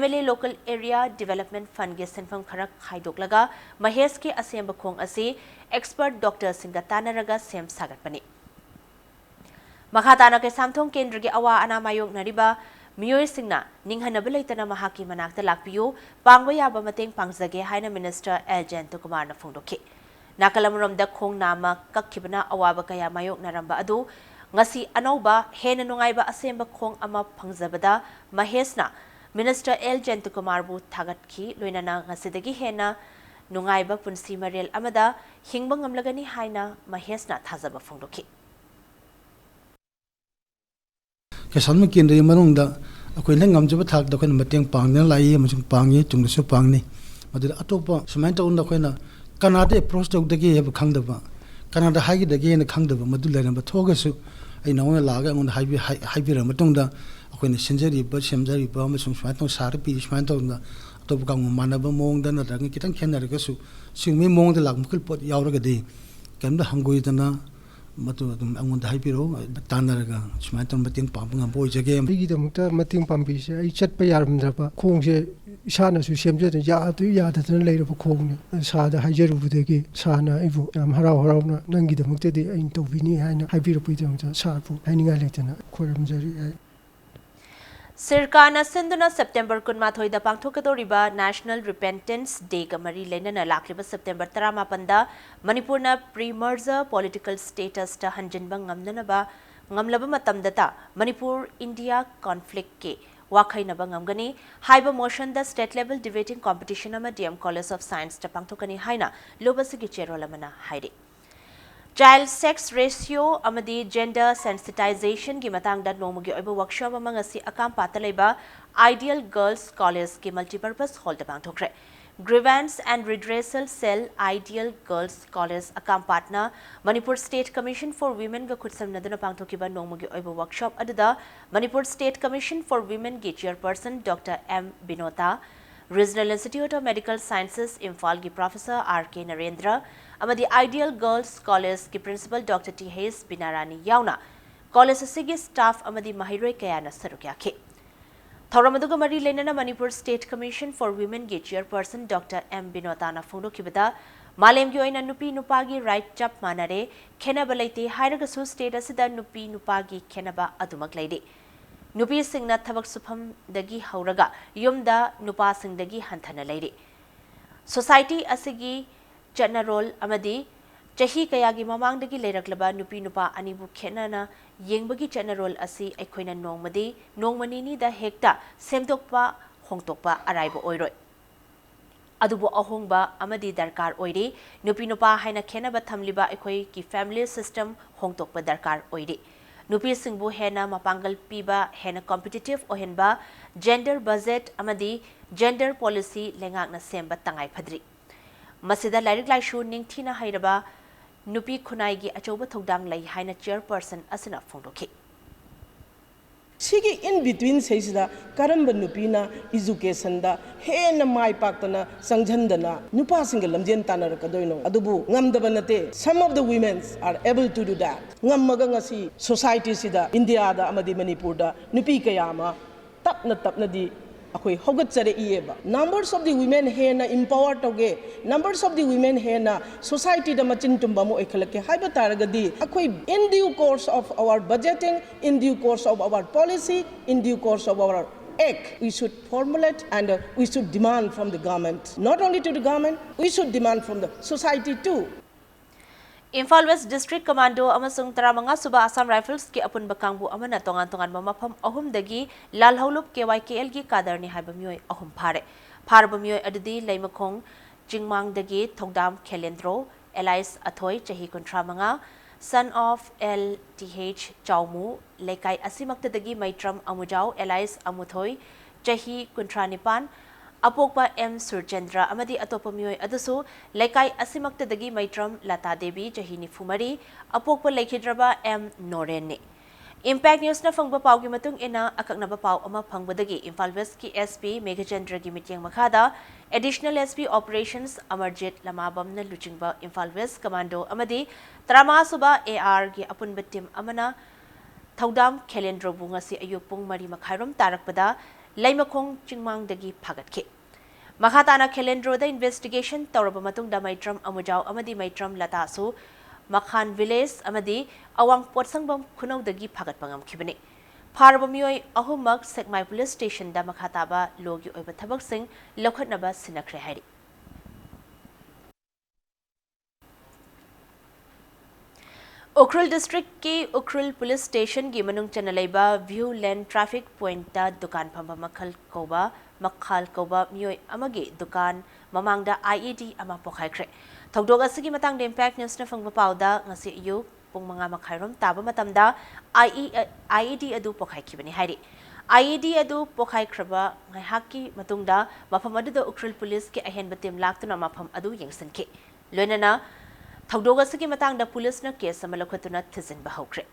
M L A local area development fund ꯒꯤ ꯁꯦꯟꯐꯝ ꯈꯔ ꯈꯥꯏꯗꯣꯛꯂꯒ ꯃꯍꯦꯁꯀꯤ ꯑꯁꯦꯝꯕ ꯈꯣꯡ ꯑꯁꯤ expert doctor ꯁꯤꯡꯒ ꯇꯥꯟꯅꯔꯒ ꯁꯦꯝ ꯁꯥꯒꯠꯄꯅꯤ꯫ ꯃꯈꯥ ꯇꯥꯅ ꯀꯩꯁꯥꯝꯊꯣꯡ ꯀꯦꯟꯗ꯭ꯔꯒꯤ ꯑꯋꯥ ꯑꯅꯥ ꯃꯥꯌꯣꯛꯅꯔꯤꯕ ꯃꯤꯑꯣꯏꯁꯤꯡꯅ ꯅꯤꯡꯍꯟꯅꯕ ꯂꯩꯇꯅ ꯃꯍꯥꯛꯀꯤ ꯃꯅꯥꯛꯇ ꯂꯥꯛꯄꯤꯌꯨ, ꯄꯥꯡꯕ ꯌꯥꯕ ꯃꯇꯦꯡ ꯄꯥꯡꯖꯒꯦ ꯍꯥꯏꯅ minister ꯑꯦꯜ ꯖꯌꯟꯇꯀꯨꯃꯥꯔꯅ ꯐꯣꯡꯗꯣꯛꯈꯤ꯫ ꯅꯥꯀꯜ ꯑꯃꯔꯣꯝꯗ ꯈꯣꯡ ꯅꯥꯝꯃ ꯀꯛꯈꯤꯕꯅ ꯑꯋꯥꯕ ꯀꯌꯥ ꯃꯥꯌꯣꯛꯅꯔꯝꯕ ꯑꯗꯨ ꯉꯁꯤ ꯑꯅꯧꯕ ꯍꯦꯟꯅ ꯅꯨꯡꯉꯥꯏꯕ ꯑꯁꯦꯝꯕ ꯈꯣꯡ ꯑꯃ ꯐꯪꯖꯕꯗ ꯃꯍꯦꯁꯅ minister ꯑꯦꯜ ꯖꯌꯟꯇꯀꯨꯃꯥꯔꯕꯨ ꯊꯥꯒꯠꯈꯤ꯫ ꯂꯣꯏꯅꯅ ꯉꯁꯤꯗꯒꯤ ꯍꯦꯟꯅ ꯅꯨꯡꯉꯥꯏꯕ ꯄꯨꯟꯁꯤ ꯃꯔꯦꯜ ꯑꯃꯗ ꯍꯤꯡꯕ ꯉꯝꯂꯒꯅꯤ ꯍꯥꯏꯅ ꯃꯍꯦꯁꯅ ꯊꯥꯖꯕ ꯐꯣꯡꯗꯣꯛꯈꯤ꯫ ꯀꯩꯁꯥꯝꯊꯣꯡ ꯀꯦꯟꯗ꯭ꯔꯒꯤ ꯃꯅꯨꯡꯗ ꯑꯩꯈꯣꯏꯅ ꯉꯝꯖꯕ ꯊꯥꯛꯇ ꯑꯩꯈꯣꯏꯅ ꯃꯇꯦꯡ ꯄꯥꯡꯗꯨꯅ ꯂꯥꯛꯏ ꯑꯃꯁꯨꯡ ꯄꯥꯡꯉꯤ, ꯇꯨꯡꯗꯁꯨ ꯄꯥꯡꯅꯤ꯫ ꯃꯗꯨꯗ ꯑꯇꯣꯞꯄ ꯁꯨꯃꯥꯏꯅ ꯇꯧꯗꯅ ꯑꯩꯈꯣꯏꯅ ꯀꯅꯥꯗ ꯑꯦꯄ꯭ꯔꯣꯁ ꯇꯧꯗꯒꯦ ꯍꯥꯏꯕ ꯈꯪꯗꯕ, ꯀꯅꯥꯗ ꯍꯥꯏꯒꯗꯒꯦꯅ ꯈꯪꯗꯕ, ꯃꯗꯨ ꯂꯩꯔꯝꯕ ꯊꯣꯛꯑꯒꯁꯨ ꯑꯩ ꯅꯉꯣꯟꯗ ꯂꯥꯛꯑꯒ ꯑꯩꯉꯣꯟꯗ ꯍꯥꯏꯕꯤ-, ꯍꯥꯏ-, ꯍꯥꯏꯕꯤꯔꯕ ꯃꯇꯨꯡꯗ ꯑꯩꯈꯣꯏꯅ ꯁꯤꯟꯖꯔꯤꯕ, ꯁꯦꯝꯖꯔꯤꯕ ꯑꯃꯁꯨꯡ ꯁꯨꯃꯥꯏꯅ ꯇꯧꯅ ꯁꯥꯔ ꯄꯤꯔꯤ, ꯁꯨꯃꯥꯏꯅ ꯇꯧꯗꯅ ꯑꯇꯣꯞꯄ ꯀꯥꯡꯕꯨ ꯃꯥꯟꯅꯕ ꯃꯑꯣꯡꯗ ꯅꯠꯇ꯭ꯔꯒ ꯈꯤꯇꯪ ꯈꯦꯠꯅꯔꯒꯁꯨ ꯁꯤꯒꯨꯝꯕꯒꯤ ꯃꯑꯣꯡꯗ ꯂꯥꯛꯄ ꯃꯈꯩ ꯄꯣꯠ ꯌꯥꯎꯔꯒꯗꯤ ꯀꯩꯝꯇ ꯍꯪꯒꯣꯏꯗꯅ ꯃꯗꯨ ꯑꯗꯨꯝ ꯑꯩꯉꯣꯟꯗ ꯍꯥꯏꯕꯤꯔꯛꯎ, ꯇꯥꯟꯅꯔꯒ ꯁꯨꯃꯥꯏꯅ ꯇꯧꯅ ꯃꯇꯦꯡ ꯄꯥꯡꯕ ꯉꯝꯕ ꯑꯣꯏꯖꯒꯦ꯫ ꯑꯩꯒꯤꯗꯃꯛꯇ ꯃꯇꯦꯡ ꯄꯥꯡꯕꯤꯁꯦ꯫ ꯑꯩ ꯆꯠꯄ ꯌꯥꯔꯝꯗ꯭ꯔꯕ, ꯈꯣꯡꯁꯦ ꯏꯁꯥꯅꯁꯨ ꯁꯦꯝꯖꯗꯅ ꯌꯥꯗ ꯌꯥꯗꯗꯅ ꯂꯩꯔꯕ ꯈꯣꯡꯅꯤ꯫ ꯁꯥꯔꯗ ꯍꯥꯏꯖꯔꯨꯕꯗꯒꯤ ꯁꯥꯔꯅ ꯑꯩꯕꯨ ꯌꯥꯝ ꯍꯔꯥꯎ ꯍꯔꯥꯎꯅ "ꯅꯪꯒꯤꯗꯃꯛꯇꯗꯤ ꯑꯩꯅ ꯇꯧꯕꯤꯅꯤ" ꯍꯥꯏꯅ ꯍꯥꯏꯕꯤꯔꯛꯄꯒꯤꯗꯃꯛꯇ ꯁꯥꯔꯕꯨ ꯍꯥꯏꯅꯤꯡꯉꯥꯏ ꯂꯩꯇꯅ ꯈꯣꯏꯔꯝꯖꯔꯤ꯫ ꯑꯩ ꯁꯤꯔꯀꯥꯅ ꯁꯤꯟꯗꯨꯅ ꯁꯦꯞꯇꯦꯝꯕꯔ ꯀꯨꯟꯃꯥꯊꯣꯏꯗ ꯄꯥꯡꯊꯣꯛꯀꯗꯧꯔꯤꯕ National Repentance Dayꯒ ꯃꯔꯤ ꯂꯩꯅꯅ ꯂꯥꯛꯂꯤꯕ ꯁꯦꯞꯇꯦꯝꯕꯔ ꯇꯔꯥꯃꯥꯄꯟꯗ ꯃꯅꯤꯄꯨꯔꯅ pre-merger political statusꯇ ꯍꯟꯖꯤꯟꯕ ꯉꯝꯅꯅꯕ, ꯉꯝꯂꯕ ꯃꯇꯝꯗꯇ ꯃꯅꯤꯄꯨꯔ ꯏꯟꯗꯤꯌꯥ conflictꯀꯤ ꯋꯥꯈꯩꯅꯕ ꯉꯝꯒꯅꯤ ꯍꯥꯏꯕ ꯃꯣꯁꯟꯗ state level debating competition ꯑꯃ D M College of Scienceꯇ ꯄꯥꯡꯊꯣꯛꯀꯅꯤ ꯍꯥꯏꯅ ꯂꯨꯞ ꯑꯁꯤꯒꯤ ꯆꯦꯔꯣꯜ ꯑꯃꯅ ꯍꯥꯏꯔꯤ꯫ Child sex ratio ꯑꯃꯗꯤ gender sensitizationꯒꯤ ꯃꯇꯥꯡꯗ ꯅꯣꯡꯃꯒꯤ ꯑꯣꯏꯕ workshop ꯑꯃ ꯉꯁꯤ ꯑꯀꯥꯝꯄꯥꯠꯇ ꯂꯩꯕ Ideal Girls Collegeꯀꯤ multipurpose hallꯗ ꯄꯥꯡꯊꯣꯛꯈ꯭ꯔꯦ꯫ Grievance and Redressal Cell, Ideal Girls College, ꯑꯀꯥꯝꯄꯥꯠꯅ Manipur State Commission for Womenꯒ ꯈꯨꯠꯁꯝꯅꯗꯨꯅ ꯄꯥꯡꯊꯣꯛꯈꯤꯕ ꯅꯣꯡꯃꯒꯤ ꯑꯣꯏꯕ workshop ꯑꯗꯨꯗ Manipur State Commission for Womenꯒꯤ chairperson Doctor M ꯕꯤꯅꯣꯇꯥ, Regional Institute of Medical Sciences ꯏꯝꯐꯥꯜꯒꯤ professor R K ꯅꯔꯦꯟꯗ꯭ꯔ ꯑꯃꯗꯤ Ideal Girls Collegeꯀꯤ principal Doctor T H ꯕꯤꯅꯥꯔꯥꯅꯤ ꯌꯥꯎꯅ college ꯑꯁꯤꯒꯤ staff ꯑꯃꯗꯤ ꯃꯍꯩꯔꯣꯏ ꯀꯌꯥꯅ ꯁꯔꯨꯛ ꯌꯥꯈꯤ꯫ ꯊꯧꯔꯝ ꯑꯗꯨꯒ ꯃꯔꯤ ꯂꯩꯅꯅ Manipur State Commission for Womenꯒꯤ chairperson Doctor M ꯕꯤꯅꯣꯇꯥꯅ ꯐꯣꯡꯗꯣꯛꯈꯤꯕꯗ, ꯃꯥꯂꯦꯝꯒꯤ ꯑꯣꯏꯅ ꯅꯨꯄꯤ ꯅꯨꯄꯥꯒꯤ right ꯆꯞ ꯃꯥꯟꯅꯔꯦ, ꯈꯦꯠꯅꯕ ꯂꯩꯇꯦ ꯍꯥꯏꯔꯒꯁꯨ state ꯑꯁꯤꯗ ꯅꯨꯄꯤ ꯅꯨꯄꯥꯒꯤ ꯈꯦꯠꯅꯕ ꯑꯗꯨꯃꯛ ꯂꯩꯔꯤ꯫ ꯅꯨꯄꯤꯁꯤꯡꯅ ꯊꯕꯛ ꯁꯨꯐꯝꯗꯒꯤ ꯍꯧꯔꯒ ꯌꯨꯝꯗ ꯅꯨꯄꯥꯁꯤꯡꯗꯒꯤ ꯍꯟꯊꯅ ꯂꯩꯔꯤ꯫ Society ꯑꯁꯤꯒꯤ ꯆꯠꯅꯔꯣꯜ ꯑꯃꯗꯤ ꯆꯍꯤ ꯀꯌꯥꯒꯤ ꯃꯃꯥꯡꯗꯒꯤ ꯂꯩꯔꯛꯂꯕ ꯅꯨꯄꯤ ꯅꯨꯄꯥ ꯑꯅꯤꯕꯨ ꯈꯦꯠꯅꯅ ꯌꯦꯡꯕꯒꯤ ꯆꯠꯅꯔꯣꯜ ꯑꯁꯤ ꯑꯩꯈꯣꯏꯅ ꯅꯣꯡꯃꯗꯤ, ꯅꯣꯡꯃ ꯅꯤꯅꯤꯗ ꯍꯦꯛꯇ ꯁꯦꯝꯗꯣꯛꯄ, ꯍꯣꯡꯗꯣꯛꯄ ꯑꯔꯥꯏꯕ ꯑꯣꯏꯔꯣꯏ꯫ ꯑꯗꯨꯕꯨ ꯑꯍꯣꯡꯕ ꯑꯃꯗꯤ ꯗꯔꯀꯥꯔ ꯑꯣꯏꯔꯤ꯫ ꯅꯨꯄꯤ ꯅꯨꯄꯥ ꯍꯥꯏꯅ ꯈꯦꯠꯅꯕ ꯊꯝꯂꯤꯕ ꯑꯩꯈꯣꯏꯒꯤ family system ꯍꯣꯡꯗꯣꯛꯄ ꯗꯔꯀꯥꯔ ꯑꯣꯏꯔꯤ꯫ ꯅꯨꯄꯤꯁꯤꯡꯕꯨ ꯍꯦꯟꯅ ꯃꯄꯥꯡꯒꯜ ꯄꯤꯕ, ꯍꯦꯟꯅ competitive ꯑꯣꯏꯍꯟꯕ, gender budget ꯑꯃꯗꯤ gender policy ꯂꯩꯉꯥꯛꯅ ꯁꯦꯝꯕ ꯇꯉꯥꯏ ꯐꯗ꯭ꯔꯤ꯫ ꯃꯁꯤꯗ ꯂꯥꯏꯔꯤꯛ ꯂꯥꯏꯁꯨ ꯅꯤꯡꯊꯤꯅ ꯍꯩꯔꯕ ꯅꯨꯄꯤ ꯈꯨꯟꯅꯥꯏꯒꯤ ꯑꯆꯧꯕ ꯊꯧꯗꯥꯡ ꯂꯩ ꯍꯥꯏꯅ chairperson ꯑꯁꯤꯅ ꯐꯣꯡꯗꯣꯛꯈꯤ꯫ ꯁꯤꯒꯤ in between ꯁꯩꯁꯤꯗ ꯀꯔꯝꯕ ꯅꯨꯄꯤꯅ educationꯗ ꯍꯦꯟꯅ ꯃꯥꯏ ꯄꯥꯛꯇꯅ ꯆꯪꯁꯤꯟꯗꯅ ꯅꯨꯄꯥꯁꯤꯡꯒ ꯂꯝꯖꯦꯟ ꯇꯥꯟꯅꯔꯛꯀꯗꯣꯏꯅꯣ? ꯑꯗꯨꯕꯨ ꯉꯝꯗꯕ ꯅꯠꯇꯦ, some of the women are able to do that꯫ ꯉꯝꯃꯒ ꯉꯁꯤ societyꯁꯤꯗ, ꯏꯟꯗꯤꯌꯥꯗ ꯑꯃꯗꯤ ꯃꯅꯤꯄꯨꯔꯗ ꯅꯨꯄꯤ ꯀꯌꯥ ꯑꯃ ꯇꯞꯅ ꯇꯞꯅꯗꯤ ꯑꯩꯈꯣꯏ ꯍꯧꯒꯠꯆꯔꯛꯏꯑꯕ꯫ Numbers of the women ꯍꯦꯟꯅ empower ꯇꯧꯒꯦ, numbers of the women ꯍꯦꯟꯅ societyꯗ ꯃꯆꯤꯟ ꯇꯨꯝꯕ ꯑꯃ ꯑꯣꯏꯈꯠꯂꯛꯀꯦ ꯍꯥꯏꯕ ꯇꯥꯔꯒꯗꯤ, ꯑꯩꯈꯣꯏ in due course of our budgeting, in due course of our policy, in due course of our act, we should formulate and uh, we should demand from the government, not only to the government, we should demand from the society too. Imphal West District Commando ꯑꯃꯁꯨꯡ ꯇꯔꯥꯃꯉꯥ ꯁꯨꯕ Assam Riflesꯀꯤ ꯑꯄꯨꯟꯕ ꯀꯥꯡꯕꯨ ꯑꯃꯅ ꯇꯣꯉꯥꯟ ꯇꯣꯉꯥꯟꯕ ꯃꯐꯝ ꯑꯍꯨꯝꯗꯒꯤ ꯂꯥꯜꯍꯧꯂꯨꯞ KYKLꯒꯤ cadreꯅꯤ ꯍꯥꯏꯕ ꯃꯤꯑꯣꯏ ꯑꯍꯨꯝ ꯐꯥꯔꯦ꯫ ꯐꯥꯔꯕ ꯃꯤꯑꯣꯏ ꯑꯗꯨꯗꯤ ꯂꯩꯃꯈꯣꯡ ꯆꯤꯡꯃꯥꯡꯗꯒꯤ ꯊꯧꯗꯥꯝ ꯈꯦꯂꯦꯟꯗ꯭ꯔꯣ, alias ꯑꯊꯣꯏ, ꯆꯍꯤ ꯀꯨꯟꯊ꯭ꯔꯥ ꯃꯉꯥ, son of L T H ꯆꯥꯎꯃꯨ, ꯂꯩꯀꯥꯏ ꯑꯁꯤꯃꯛꯇꯗꯒꯤ ꯃꯩꯇ꯭ꯔꯝ ꯑꯃꯨꯖꯥꯎ, alias ꯑꯃꯨꯊꯣꯏ, ꯆꯍꯤ ꯀꯨꯟꯊ꯭ꯔꯥ ꯅꯤꯄꯥꯟ, ꯑꯄꯣꯛꯄ M ꯁꯨꯔꯆꯦꯟꯗ꯭ꯔ ꯑꯃꯗꯤ ꯑꯇꯣꯞꯄ ꯃꯤꯑꯣꯏ ꯑꯗꯨꯁꯨ ꯂꯩꯀꯥꯏ ꯑꯁꯤꯃꯛꯇꯗꯒꯤ ꯃꯩꯇ꯭ꯔꯝ ꯂꯇꯥ ꯗꯦꯕꯤ, ꯆꯍꯤ ꯅꯤꯐꯨ ꯃꯔꯤ, ꯑꯄꯣꯛꯄ ꯂꯩꯈꯤꯗ꯭ꯔꯕ M ꯅꯣꯔꯦꯟꯅꯤ꯫ Impact Newsꯅ ꯐꯪꯕ ꯄꯥꯎꯒꯤ ꯃꯇꯨꯡ ꯏꯟꯅ, ꯑꯀꯛꯅꯕ ꯄꯥꯎ ꯑꯃ ꯐꯪꯕꯗꯒꯤ ꯏꯝꯐꯥꯜ Westꯀꯤ SP ꯃꯦꯘꯆꯟꯗ꯭ꯔꯒꯤ ꯃꯤꯠꯌꯦꯡ ꯃꯈꯥꯗ Additional SP Operations ꯑꯃꯔꯖꯤꯠ ꯂꯃꯥꯕꯝꯅ ꯂꯨꯆꯤꯡꯕ ꯏꯝꯐꯥꯜ West Commando ꯑꯃꯗꯤ ꯇꯔꯥꯃꯉꯥ ꯁꯨꯕ ARꯒꯤ ꯑꯄꯨꯟꯕ team ꯑꯃꯅ ꯊꯧꯗꯥꯝ ꯈꯦꯂꯦꯟꯗ꯭ꯔꯣꯕꯨ ꯉꯁꯤ ꯑꯌꯨꯛ ꯄꯨꯡ ꯃꯔꯤ ꯃꯈꯥꯏꯔꯣꯝ ꯇꯥꯔꯛꯄꯗ ꯂꯩꯃꯈꯣꯡ ꯆꯤꯡꯃꯥꯡꯗꯒꯤ ꯐꯥꯒꯠꯈꯤ꯫ ꯃꯈꯥ ꯇꯥꯅ ꯈꯦꯂꯦꯟꯗ꯭ꯔꯣꯗ investigation ꯇꯧꯔꯕ ꯃꯇꯨꯡꯗ ꯃꯩꯇ꯭ꯔꯝ ꯑꯃꯨꯖꯥꯎ ꯑꯃꯗꯤ ꯃꯩꯇ꯭ꯔꯝ ꯂꯇꯥꯁꯨ ꯃꯈꯥꯟ village ꯑꯃꯗꯤ ꯑꯋꯥꯡ ꯄꯣꯠꯁꯪꯕꯝ ꯈꯨꯅꯧꯗꯒꯤ ꯐꯥꯒꯠꯄ ꯉꯝꯈꯤꯕꯅꯤ꯫ ꯐꯥꯔꯕ ꯃꯤꯑꯣꯏ ꯑꯍꯨꯝꯃꯛ ꯁꯦꯛꯃꯥꯏ police stationꯗ ꯃꯈꯥ ꯇꯥꯕ lawꯒꯤ ꯑꯣꯏꯕ ꯊꯕꯛꯁꯤꯡ ꯂꯧꯈꯠꯅꯕ ꯁꯤꯟꯅꯈ꯭ꯔꯦ ꯍꯥꯏꯔꯤ꯫ ꯎꯈ꯭ꯔꯨꯜ districtꯀꯤ ꯎꯈ꯭ꯔꯨꯜ police stationꯒꯤ ꯃꯅꯨꯡ ꯆꯟꯅ ꯂꯩꯕ View Lane traffic pointꯇ ꯗꯨꯀꯥꯟ ꯐꯝꯕ ꯃꯈꯜ ꯀꯧꯕ, ꯃꯈꯥꯜ ꯀꯧꯕ ꯃꯤꯑꯣꯏ ꯑꯃꯒꯤ ꯗꯨꯀꯥꯟ ꯃꯃꯥꯡꯗ IED ꯑꯃ ꯄꯣꯈꯥꯏꯈ꯭ꯔꯦ꯫ ꯊꯧꯗꯣꯛ ꯑꯁꯤꯒꯤ ꯃꯇꯥꯡꯗ Impact Newsꯅ ꯐꯪꯕ ꯄꯥꯎꯗ, ꯉꯁꯤ ꯑꯌꯨꯛ ꯄꯨꯡ ꯃꯉꯥ ꯃꯈꯥꯏꯔꯣꯝ ꯇꯥꯕ ꯃꯇꯝꯗ IE IED ꯑꯗꯨ ꯄꯣꯈꯥꯏꯈꯤꯕꯅꯤ ꯍꯥꯏꯔꯤ꯫ IED ꯑꯗꯨ ꯄꯣꯈꯥꯏꯈ꯭ꯔꯕ ꯉꯥꯏꯍꯥꯛꯀꯤ ꯃꯇꯨꯡꯗ ꯃꯐꯝ ꯑꯗꯨꯗ ꯎꯈ꯭ꯔꯨꯜ ꯄꯨꯂꯤꯁꯀꯤ ꯑꯍꯦꯟꯕ ꯇꯤꯝ ꯂꯥꯛꯇꯨꯅ ꯃꯐꯝ ꯑꯗꯨ ꯌꯦꯡꯁꯤꯟꯈꯤ꯫ ꯂꯣꯏꯅꯅ ꯊꯧꯗꯣꯛ ꯑꯁꯤꯒꯤ ꯃꯇꯥꯡꯗ ꯄꯨꯂꯤꯁꯅ ꯀꯦꯁ ꯑꯃ ꯂꯧꯈꯠꯇꯨꯅ ꯊꯤꯖꯤꯟꯕ ꯍꯧꯈ꯭ꯔꯦ꯫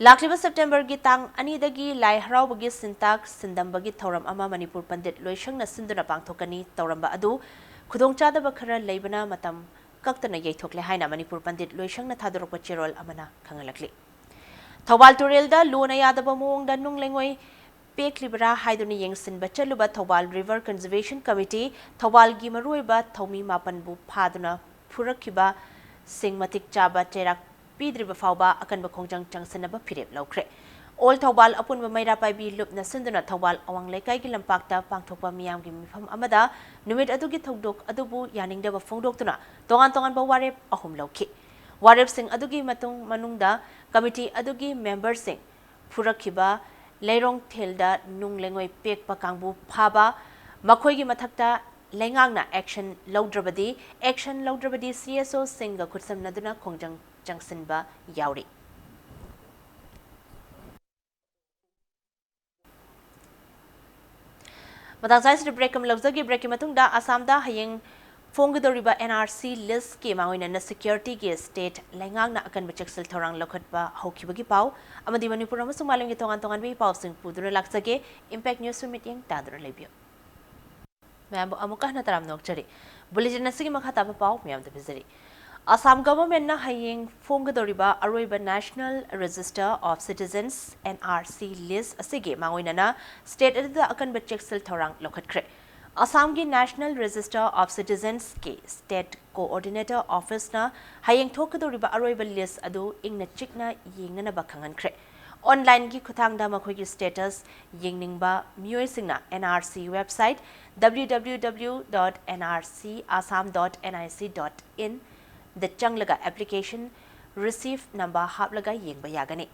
ꯂꯥꯛꯂꯤꯕ ꯁꯦꯞꯇꯦꯝꯕꯔꯒꯤ ꯇꯥꯡ ꯑꯅꯤꯗꯒꯤ ꯂꯥꯏ ꯍꯔꯥꯎꯕꯒꯤ ꯁꯤꯟꯇꯥꯛ ꯁꯤꯟꯗꯝꯕꯒꯤ ꯊꯧꯔꯝ ꯑꯃ ꯃꯅꯤꯄꯨꯔ ꯄꯟꯗꯤꯠ ꯂꯣꯏꯁꯪꯅ ꯁꯤꯟꯗꯨꯅ ꯄꯥꯡꯊꯣꯛꯀꯅꯤ꯫ ꯇꯧꯔꯝꯕ ꯑꯗꯨ ꯈꯨꯗꯣꯡꯆꯥꯗꯕ ꯈꯔ ꯂꯩꯕꯅ ꯃꯇꯝ ꯀꯛꯇꯅ ꯌꯩꯊꯣꯛꯂꯦ ꯍꯥꯏꯅ ꯃꯅꯤꯄꯨꯔ ꯄꯟꯗꯤꯠ ꯂꯣꯏꯁꯪꯅ ꯊꯥꯗꯣꯔꯛꯄ ꯆꯦꯔꯣꯜ ꯑꯃꯅ ꯈꯪꯍꯜꯂꯛꯂꯤ꯫ ꯊꯧꯕꯥꯜ ꯇꯨꯔꯦꯜꯗ ꯂꯨꯅ ꯌꯥꯗꯕ ꯃꯑꯣꯡꯗ ꯅꯨꯡ ꯂꯩꯉꯣꯏ ꯄꯦꯛꯂꯤꯕ꯭ꯔꯥ ꯍꯥꯏꯗꯨꯅ ꯌꯦꯡꯁꯤꯟꯕ ꯆꯠꯂꯨꯕ ꯊꯧꯕꯥꯜ River Conservation Committee, ꯊꯧꯕꯥꯜꯒꯤ ꯃꯔꯨꯑꯣꯏꯕ ꯊꯧꯃꯤ ꯃꯥꯄꯟꯕꯨ ꯐꯥꯗꯨꯅ ꯐꯨꯔꯛꯈꯤꯕꯁꯤꯡ ꯃꯇꯤꯛ ꯆꯥꯕ ꯆꯩꯔꯥꯛ ꯄꯤꯗ꯭ꯔꯤꯕ ꯐꯥꯎꯕ ꯑꯀꯟꯕ ꯈꯣꯡꯖꯪ ꯆꯪꯁꯤꯟꯅꯕ ꯐꯤꯔꯦꯞ ꯂꯧꯈ꯭ꯔꯦ꯫ All ꯊꯧꯕꯥꯜ ꯑꯄꯨꯟꯕ ꯃꯩꯔꯥ ꯄꯥꯏꯕꯤ ꯂꯨꯞꯅ ꯁꯤꯟꯗꯨꯅ ꯊꯧꯕꯥꯜ ꯑꯋꯥꯡ ꯂꯩꯀꯥꯏꯒꯤ ꯂꯝꯄꯥꯛꯇ ꯄꯥꯡꯊꯣꯛꯄ ꯃꯤꯌꯥꯝꯒꯤ ꯃꯤꯐꯝ ꯑꯃꯗ ꯅꯨꯃꯤꯠ ꯑꯗꯨꯒꯤ ꯊꯧꯗꯣꯛ ꯑꯗꯨꯕꯨ ꯌꯥꯅꯤꯡꯗꯕ ꯐꯣꯡꯗꯣꯛꯇꯨꯅ ꯇꯣꯉꯥꯟ ꯇꯣꯉꯥꯟꯕ ꯋꯥꯔꯦꯞ ꯑꯍꯨꯝ ꯂꯧꯈꯤ꯫ ꯋꯥꯔꯦꯞꯁꯤꯡ ꯑꯗꯨꯒꯤ ꯃꯇꯨꯡ ꯃꯅꯨꯡꯗ committee ꯑꯗꯨꯒꯤ memberꯁꯤꯡ ꯐꯨꯔꯛꯈꯤꯕ, ꯂꯩꯔꯣꯡ ꯊꯦꯜꯗ ꯅꯨꯡ ꯂꯩꯉꯣꯏ ꯄꯦꯛꯄ ꯀꯥꯡꯕꯨ ꯐꯥꯕ, ꯃꯈꯣꯏꯒꯤ ꯃꯊꯛꯇ ꯂꯩꯉꯥꯛꯅ action ꯂꯧꯗ꯭ꯔꯕꯗꯤ, action ꯂꯧꯗ꯭ꯔꯕꯗꯤ CSOꯁꯤꯡꯒ ꯈꯨꯠꯁꯝꯅꯗꯨꯅ ꯈꯣꯡꯖꯪ ꯆꯪꯁꯤꯟꯕ ꯌꯥꯎꯔꯤ꯫ ꯃꯇꯥꯡ ꯆꯥꯏꯁꯤꯗ break ꯑꯃ ꯂꯧꯖꯒꯦ꯫ Breakꯀꯤ ꯃꯇꯨꯡꯗ ꯑꯁꯥꯝꯗ ꯍꯌꯦꯡ ꯐꯣꯡꯒꯗꯧꯔꯤꯕ NRC listꯀꯤ ꯃꯥꯡꯑꯣꯏꯅꯅ securityꯒꯤ state ꯂꯩꯉꯥꯛꯅ ꯑꯀꯟꯕ ꯆꯦꯛꯁꯤꯜ ꯊꯧꯔꯥꯡ ꯂꯧꯈꯠꯄ ꯍꯧꯈꯤꯕꯒꯤ ꯄꯥꯎ ꯑꯃꯗꯤ ꯃꯅꯤꯄꯨꯔ ꯑꯃꯁꯨꯡ ꯃꯥꯂꯦꯝꯒꯤ ꯇꯣꯉꯥꯟ ꯇꯣꯉꯥꯟꯕꯒꯤ ꯄꯥꯎꯁꯤꯡ ꯄꯨꯗꯨꯅ ꯂꯥꯛꯆꯒꯦ꯫ Impact News ꯁꯨ ꯃꯤꯠꯌꯦꯡ ꯇꯥꯗꯨꯅ ꯂꯩꯕꯤꯌꯨ꯫ ꯃꯌꯥꯝꯕꯨ ꯑꯃꯨꯛꯀ ꯍꯟꯅ ꯇꯔꯥꯝꯅ ꯑꯣꯛꯆꯔꯤ꯫ Bulletin ꯑꯁꯤꯒꯤ ꯃꯈꯥ ꯇꯥꯕ ꯄꯥꯎ ꯃꯌꯥꯝꯗ ꯄꯤꯖꯔꯤ꯫ ꯑꯁꯥꯝ governmentꯅ ꯍꯌꯦꯡ ꯐꯣꯡꯒꯗꯧꯔꯤꯕ ꯑꯔꯣꯏꯕ National Register of Citizens, NRC list ꯑꯁꯤꯒꯤ ꯃꯥꯡꯑꯣꯏꯅꯅ state ꯑꯗꯨꯗ ꯑꯀꯟꯕ ꯆꯦꯛꯁꯤꯜ ꯊꯧꯔꯥꯡ ꯂꯧꯈꯠꯈ꯭ꯔꯦ꯫ ꯑꯁꯥꯝꯒꯤ National Register of Citizensꯀꯤ state coordinator officeꯅ ꯍꯌꯦꯡ ꯊꯣꯛꯀꯗꯧꯔꯤꯕ ꯑꯔꯣꯏꯕ list ꯑꯗꯨ ꯏꯪꯅ ꯆꯤꯛꯅ ꯌꯦꯡꯅꯅꯕ ꯈꯪꯍꯟꯈ꯭ꯔꯦ꯫ Onlineꯒꯤ ꯈꯨꯠꯊꯥꯡꯗ ꯃꯈꯣꯏꯒꯤ status ꯌꯦꯡꯅꯤꯡꯕ ꯃꯤꯑꯣꯏꯁꯤꯡꯅ NRC website W W W dot N R C Assam dot N I C dot in ꯗ ꯆꯪꯂꯒ application receipt number ꯍꯥꯞꯂꯒ ꯌꯦꯡꯕ ꯌꯥꯒꯅꯤ꯫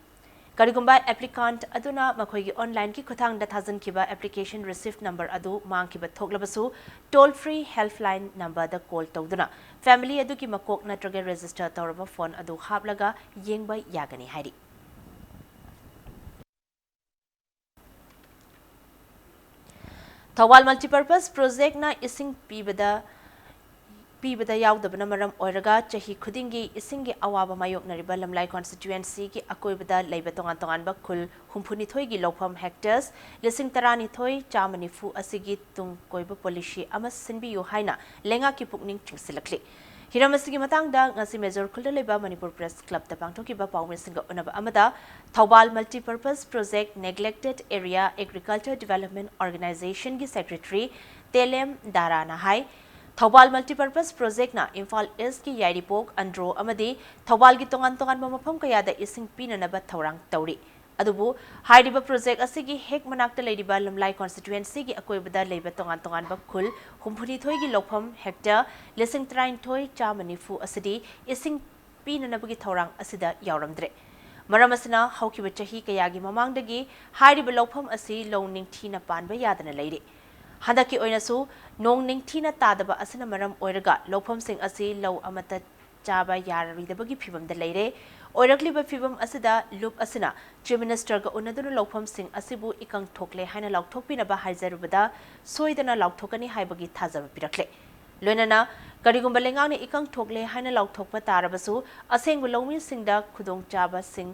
ꯀꯔꯤꯒꯨꯝꯕ applicant ꯑꯗꯨꯅ ꯃꯈꯣꯏꯒꯤ online ꯒꯤ ꯈꯨꯠꯊꯥꯡꯗ ꯊꯥꯖꯤꯟꯈꯤꯕ application receipt number ꯑꯗꯨ ꯃꯥꯡꯈꯤꯕ ꯊꯣꯛꯂꯕꯁꯨ, toll free helpline number ꯗ call ꯇꯧꯗꯨꯅ family ꯑꯗꯨꯒꯤ ꯃꯀꯣꯛ ꯅꯠꯇ꯭ꯔꯒ register ꯇꯧꯔꯕ phone ꯑꯗꯨ ꯍꯥꯞꯂꯒ ꯌꯦꯡꯕ ꯌꯥꯒꯅꯤ ꯍꯥꯏꯔꯤ꯫ ꯊꯧꯕꯥꯜ Multipurpose Project ꯅ ꯏꯁꯤꯡ ꯄꯤꯕꯗ, ꯄꯤꯕꯗ ꯌꯥꯎꯗꯕꯅ ꯃꯔꯝ ꯑꯣꯏꯔꯒ ꯆꯍꯤ ꯈꯨꯗꯤꯡꯒꯤ ꯏꯁꯤꯡꯒꯤ ꯑꯋꯥꯕ ꯃꯥꯌꯣꯛꯅꯔꯤꯕ ꯂꯝꯂꯥꯏ constituency ꯒꯤ ꯑꯀꯣꯏꯕꯗ ꯂꯩꯕ ꯇꯣꯉꯥꯟ ꯇꯣꯉꯥꯟꯕ ꯈꯨꯜ ꯍꯨꯝꯐꯨꯅꯤꯊꯣꯏꯒꯤ ꯂꯧꯐꯝ hectares ꯂꯤꯁꯤꯡ ꯇꯔꯥꯅꯤꯊꯣꯏ ꯆꯥꯝꯃ ꯅꯤꯐꯨ ꯑꯁꯤꯒꯤ ꯇꯨꯡ ꯀꯣꯏꯕ policy ꯑꯃ ꯁꯤꯟꯕꯤꯌꯨ ꯍꯥꯏꯅ ꯂꯩꯉꯥꯛꯀꯤ ꯄꯨꯛꯅꯤꯡ ꯆꯤꯡꯁꯤꯜꯂꯛꯂꯤ꯫ ꯍꯤꯔꯝ ꯑꯁꯤꯒꯤ ꯃꯇꯥꯡꯗ ꯉꯁꯤ ꯃꯦꯖꯣꯔ ꯈꯨꯜꯗ ꯂꯩꯕ ꯃꯅꯤꯄꯨꯔ Press Club ꯇ ꯄꯥꯡꯊꯣꯛꯈꯤꯕ ꯄꯥꯎꯃꯤꯁꯤꯡꯒ ꯎꯅꯕ ꯑꯃꯗ Thoubal Multipurpose Project Neglected Area Agriculture Development Organization ꯒꯤ secretary ꯇꯦꯂꯦꯝ ꯗꯥꯔꯥꯅ ꯍꯥꯏ, ꯊꯧꯕꯥꯜ Multipurpose Project ꯅ ꯏꯝꯐꯥꯜ East ꯀꯤ ꯌꯥꯏꯔꯤꯄꯣꯛ, ꯑꯟꯗ꯭ꯔꯣ ꯑꯃꯗꯤ ꯊꯧꯕꯥꯜꯒꯤ ꯇꯣꯉꯥꯟ ꯇꯣꯉꯥꯟꯕ ꯃꯐꯝ ꯀꯌꯥꯗ ꯏꯁꯤꯡ ꯄꯤꯅꯅꯕ ꯊꯧꯔꯥꯡ ꯇꯧꯔꯤ꯫ ꯑꯗꯨꯕꯨ ꯍꯥꯏꯔꯤꯕ project ꯑꯁꯤꯒꯤ ꯍꯦꯛ ꯃꯅꯥꯛꯇ ꯂꯩꯔꯤꯕ ꯂꯝꯂꯥꯏ constituency ꯒꯤ ꯑꯀꯣꯏꯕꯗ ꯂꯩꯕ ꯇꯣꯉꯥꯟ ꯇꯣꯉꯥꯟꯕ ꯈꯨꯜ ꯍꯨꯝꯐꯨꯅꯤꯊꯣꯏꯒꯤ ꯂꯧꯐꯝ hectare ꯂꯤꯁꯤꯡ ꯇꯔꯥꯅꯤꯊꯣꯏ ꯆꯥꯝꯃ ꯅꯤꯐꯨ ꯑꯁꯤꯗꯤ ꯏꯁꯤꯡ ꯄꯤꯅꯅꯕꯒꯤ ꯊꯧꯔꯥꯡ ꯑꯁꯤꯗ ꯌꯥꯎꯔꯝꯗ꯭ꯔꯦ꯫ ꯃꯔꯝ ꯑꯁꯤꯅ ꯍꯧꯈꯤꯕ ꯆꯍꯤ ꯀꯌꯥꯒꯤ ꯃꯃꯥꯡꯗꯒꯤ ꯍꯥꯏꯔꯤꯕ ꯂꯧꯐꯝ ꯑꯁꯤ ꯂꯧ ꯅꯤꯡꯊꯤꯅ ꯄꯥꯟꯕ ꯌꯥꯗꯅ ꯂꯩꯔꯤ꯫ ꯍꯟꯗꯛꯀꯤ ꯑꯣꯏꯅꯁꯨ ꯅꯣꯡ ꯅꯤꯡꯊꯤꯅ ꯇꯥꯗꯕ ꯑꯁꯤꯅ ꯃꯔꯝ ꯑꯣꯏꯔꯒ ꯂꯧꯐꯝꯁꯤꯡ ꯑꯁꯤ ꯂꯧ ꯑꯃꯠꯇ ꯆꯥꯕ ꯌꯥꯔꯔꯣꯏꯗꯕꯒꯤ ꯐꯤꯚꯝꯗ ꯂꯩꯔꯦ꯫ ꯑꯣꯏꯔꯛꯂꯤꯕ ꯐꯤꯚꯝ ꯑꯁꯤꯗ ꯂꯨꯞ ꯑꯁꯤꯅ Chief Minister ꯒ ꯎꯅꯗꯨꯅ ꯂꯧꯐꯝꯁꯤꯡ ꯑꯁꯤꯕꯨ ꯏꯀꯪ ꯊꯣꯛꯂꯦ ꯍꯥꯏꯅ ꯂꯥꯎꯊꯣꯛꯄꯤꯅꯕ ꯍꯥꯏꯖꯔꯨꯕꯗ ꯁꯣꯏꯗꯅ ꯂꯥꯎꯊꯣꯛꯀꯅꯤ ꯍꯥꯏꯕꯒꯤ ꯊꯥꯖꯕ ꯄꯤꯔꯛꯂꯦ꯫ ꯂꯣꯏꯅꯅ ꯀꯔꯤꯒꯨꯝꯕ ꯂꯩꯉꯥꯛꯅ ꯏꯀꯪ ꯊꯣꯛꯂꯦ ꯍꯥꯏꯅ ꯂꯥꯎꯊꯣꯛꯄ ꯇꯥꯔꯕꯁꯨ ꯑꯁꯦꯡꯕ ꯂꯧꯃꯤꯁꯤꯡꯗ ꯈꯨꯗꯣꯡꯆꯥꯕꯁꯤꯡ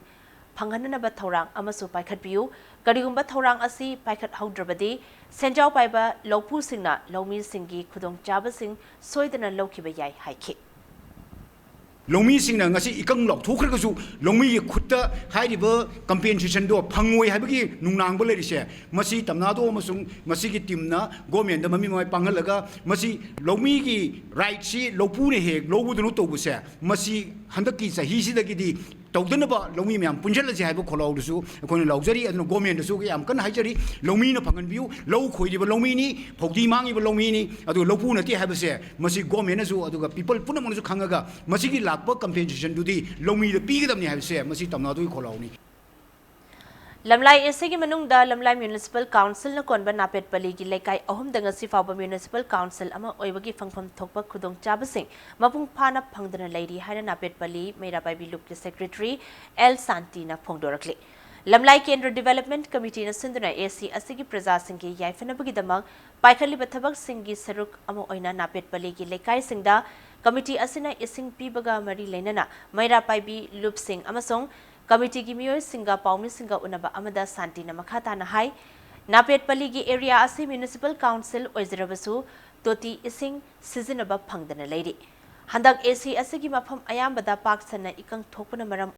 ꯐꯪꯍꯟꯅꯅꯕ ꯊꯧꯔꯥꯡ ꯑꯃꯁꯨ ꯄꯥꯏꯈꯠꯄꯤꯌꯨ꯫ ꯀꯔꯤꯒꯨꯝꯕ ꯊꯧꯔꯥꯡ ꯑꯁꯤ ꯄꯥꯏꯈꯠꯍꯧꯗ꯭ꯔꯕꯗꯤ ꯁꯦꯟꯖꯥꯎ ꯄꯥꯏꯕ ꯂꯧꯄꯨꯁꯤꯡꯅ ꯂꯧꯃꯤꯁꯤꯡꯒꯤ ꯈꯨꯗꯣꯡꯆꯥꯕꯁꯤꯡ ꯁꯣꯏꯗꯅ ꯂꯧꯈꯤꯕ ꯌꯥꯏ ꯍꯥꯏꯈꯤ꯫ ꯂꯧꯃꯤꯁꯤꯡꯅ ꯉꯁꯤ ꯏꯀꯪ ꯂꯥꯎꯊꯣꯛꯈ꯭ꯔꯒꯁꯨ ꯂꯧꯃꯤꯒꯤ ꯈꯨꯠꯇ ꯍꯥꯏꯔꯤꯕ compensation ꯗꯣ ꯐꯪꯉꯣꯏ ꯍꯥꯏꯕꯒꯤ ꯅꯨꯡꯅꯥꯡꯕ ꯂꯩꯔꯤꯁꯦ, ꯃꯁꯤ ꯇꯝꯅꯥꯗꯣ ꯑꯃꯁꯨꯡ ꯃꯁꯤꯒꯤ team ꯅ government ꯗ ꯃꯃꯤꯠ ꯃꯃꯥꯏ ꯄꯥꯡꯍꯜꯂꯒ ꯃꯁꯤ ꯂꯧꯃꯤꯒꯤ right ꯁꯤ ꯂꯧꯄꯨꯅ ꯍꯦꯛ ꯂꯧꯕꯗꯧꯅ ꯇꯧꯕꯁꯦ, ꯃꯁꯤ ꯍꯟꯗꯛꯀꯤ ꯆꯍꯤꯁꯤꯗꯒꯤꯗꯤ ꯇꯧꯗꯅꯕ ꯂꯧꯃꯤ ꯃꯌꯥꯝ ꯄꯨꯟꯁꯤꯜꯂꯁꯤ ꯍꯥꯏꯕ ꯈꯣꯜꯂꯥꯎꯗꯨꯁꯨ ꯑꯩꯈꯣꯏꯅ ꯂꯥꯎꯖꯔꯤ꯫ ꯑꯗꯨꯅ government ꯗꯁꯨ ꯌꯥꯝ ꯀꯟꯅ ꯍꯥꯏꯖꯔꯤ, ꯂꯧꯃꯤꯅ ꯐꯪꯍꯟꯕꯤꯌꯨ꯫ ꯂꯧ ꯈꯣꯏꯔꯤꯕ ꯂꯧꯃꯤꯅꯤ, ꯐꯧꯗꯤ ꯃꯥꯡꯉꯤꯕ ꯂꯧꯃꯤꯅꯤ, ꯑꯗꯨꯒ ꯂꯧꯄꯨ ꯅꯠꯇꯦ ꯍꯥꯏꯕꯁꯦ ꯃꯁꯤ government ꯅꯁꯨ ꯑꯗꯨꯒ people ꯄꯨꯝꯅꯃꯛꯅꯁꯨ ꯈꯪꯉꯒ ꯃꯁꯤꯒꯤ ꯂꯥꯛꯄ compensation ꯗꯨꯗꯤ ꯂꯧꯃꯤꯗ ꯄꯤꯒꯗꯕꯅꯤ ꯍꯥꯏꯕꯁꯦ ꯃꯁꯤ ꯇꯝꯅꯥꯗꯨꯒꯤ ꯈꯣꯜꯂꯥꯎꯅꯤ꯫ ꯂꯝꯂꯥꯏ ꯑꯦꯁꯤꯒꯤ ꯃꯅꯨꯡꯗ ꯂꯝꯂꯥꯏ ꯃ꯭ꯌꯨꯅꯤꯁꯤꯄꯥꯜ ꯀꯥꯎꯟꯁꯤꯜꯅ ꯀꯣꯟꯕ ꯅꯥꯄꯦꯠ ꯄꯂꯤꯒꯤ ꯂꯩꯀꯥꯏ ꯑꯍꯨꯝꯗ ꯉꯁꯤ ꯐꯥꯎꯕ ꯃ꯭ꯌꯨꯅꯤꯁꯤꯄꯥꯜ ꯀꯥꯎꯟꯁꯤꯜ ꯑꯃ ꯑꯣꯏꯕꯒꯤ ꯐꯪꯐꯝ ꯊꯣꯛꯄ ꯈꯨꯗꯣꯡꯆꯥꯕꯁꯤꯡ ꯃꯄꯨꯡ ꯐꯥꯅ ꯐꯪꯗꯅ ꯂꯩꯔꯤ ꯍꯥꯏꯅ ꯅꯥꯄꯦꯠ ꯄꯂꯤ ꯃꯩꯔꯥ ꯄꯥꯏꯕꯤ ꯂꯨꯞꯀꯤ ꯁꯦꯀ꯭ꯔꯦꯇꯔꯤ ꯑꯦꯜ ꯁꯥꯟꯇꯤꯅ ꯐꯣꯡꯗꯣꯔꯛꯂꯤ꯫ ꯂꯝꯂꯥꯏ ꯀꯦꯟꯗ꯭ꯔ ꯗꯤꯕꯦꯂꯞꯃꯦꯟꯠ ꯀꯃꯤꯇꯤꯅ ꯁꯤꯟꯗꯨꯅ ꯑꯦꯁꯤ ꯑꯁꯤꯒꯤ ꯄ꯭ꯔꯖꯥꯁꯤꯡꯒꯤ ꯌꯥꯏꯐꯅꯕꯒꯤꯗꯃꯛ ꯄꯥꯏꯈꯠꯂꯤꯕ ꯊꯕꯛꯁꯤꯡꯒꯤ ꯁꯔꯨꯛ ꯑꯃ ꯑꯣꯏꯅ ꯅꯥꯄꯦꯠ ꯄꯂꯤꯒꯤ ꯂꯩꯀꯥꯏꯁꯤꯡꯗ ꯀꯃꯤꯇꯤ ꯑꯁꯤꯅ ꯏꯁꯤꯡ ꯄꯤꯕꯒ ꯃꯔꯤ ꯂꯩꯅꯅ ꯃꯩꯔꯥ ꯄꯥꯏꯕꯤ ꯂꯨꯞꯁꯤꯡ ꯑꯃꯁꯨꯡ ꯀꯃꯤꯇꯤꯒꯤ ꯃꯤꯑꯣꯏꯁꯤꯡꯒ ꯄꯥꯎꯃꯤꯁꯤꯡꯒ ꯎꯅꯕ ꯑꯃꯗ ꯁꯥꯟꯇꯤꯅ ꯃꯈꯥ ꯇꯥꯅ ꯍꯥꯏ, ꯅꯥꯄꯦꯠ ꯄꯂꯤꯒꯤ ꯑꯦꯔꯤꯌꯥ ꯑꯁꯤ ꯃ꯭ꯌꯨꯅꯤꯁꯤꯄꯥꯜ ꯀꯥꯎꯟꯁꯤꯜ ꯑꯣꯏꯖꯔꯕꯁꯨ ꯇꯣꯇꯤ ꯏꯁꯤꯡ ꯁꯤꯖꯤꯟꯅꯕ ꯐꯪꯗꯅ ꯂꯩꯔꯤ꯫ ꯍꯟꯗꯛ ꯑꯦꯁꯤ ꯑꯁꯤꯒꯤ ꯃꯐꯝ ꯑꯌꯥꯝꯕꯗ ꯄꯥꯛ ꯁꯟꯅ ꯏꯀꯪ ꯊꯣꯛꯄꯅ ꯃꯔꯝ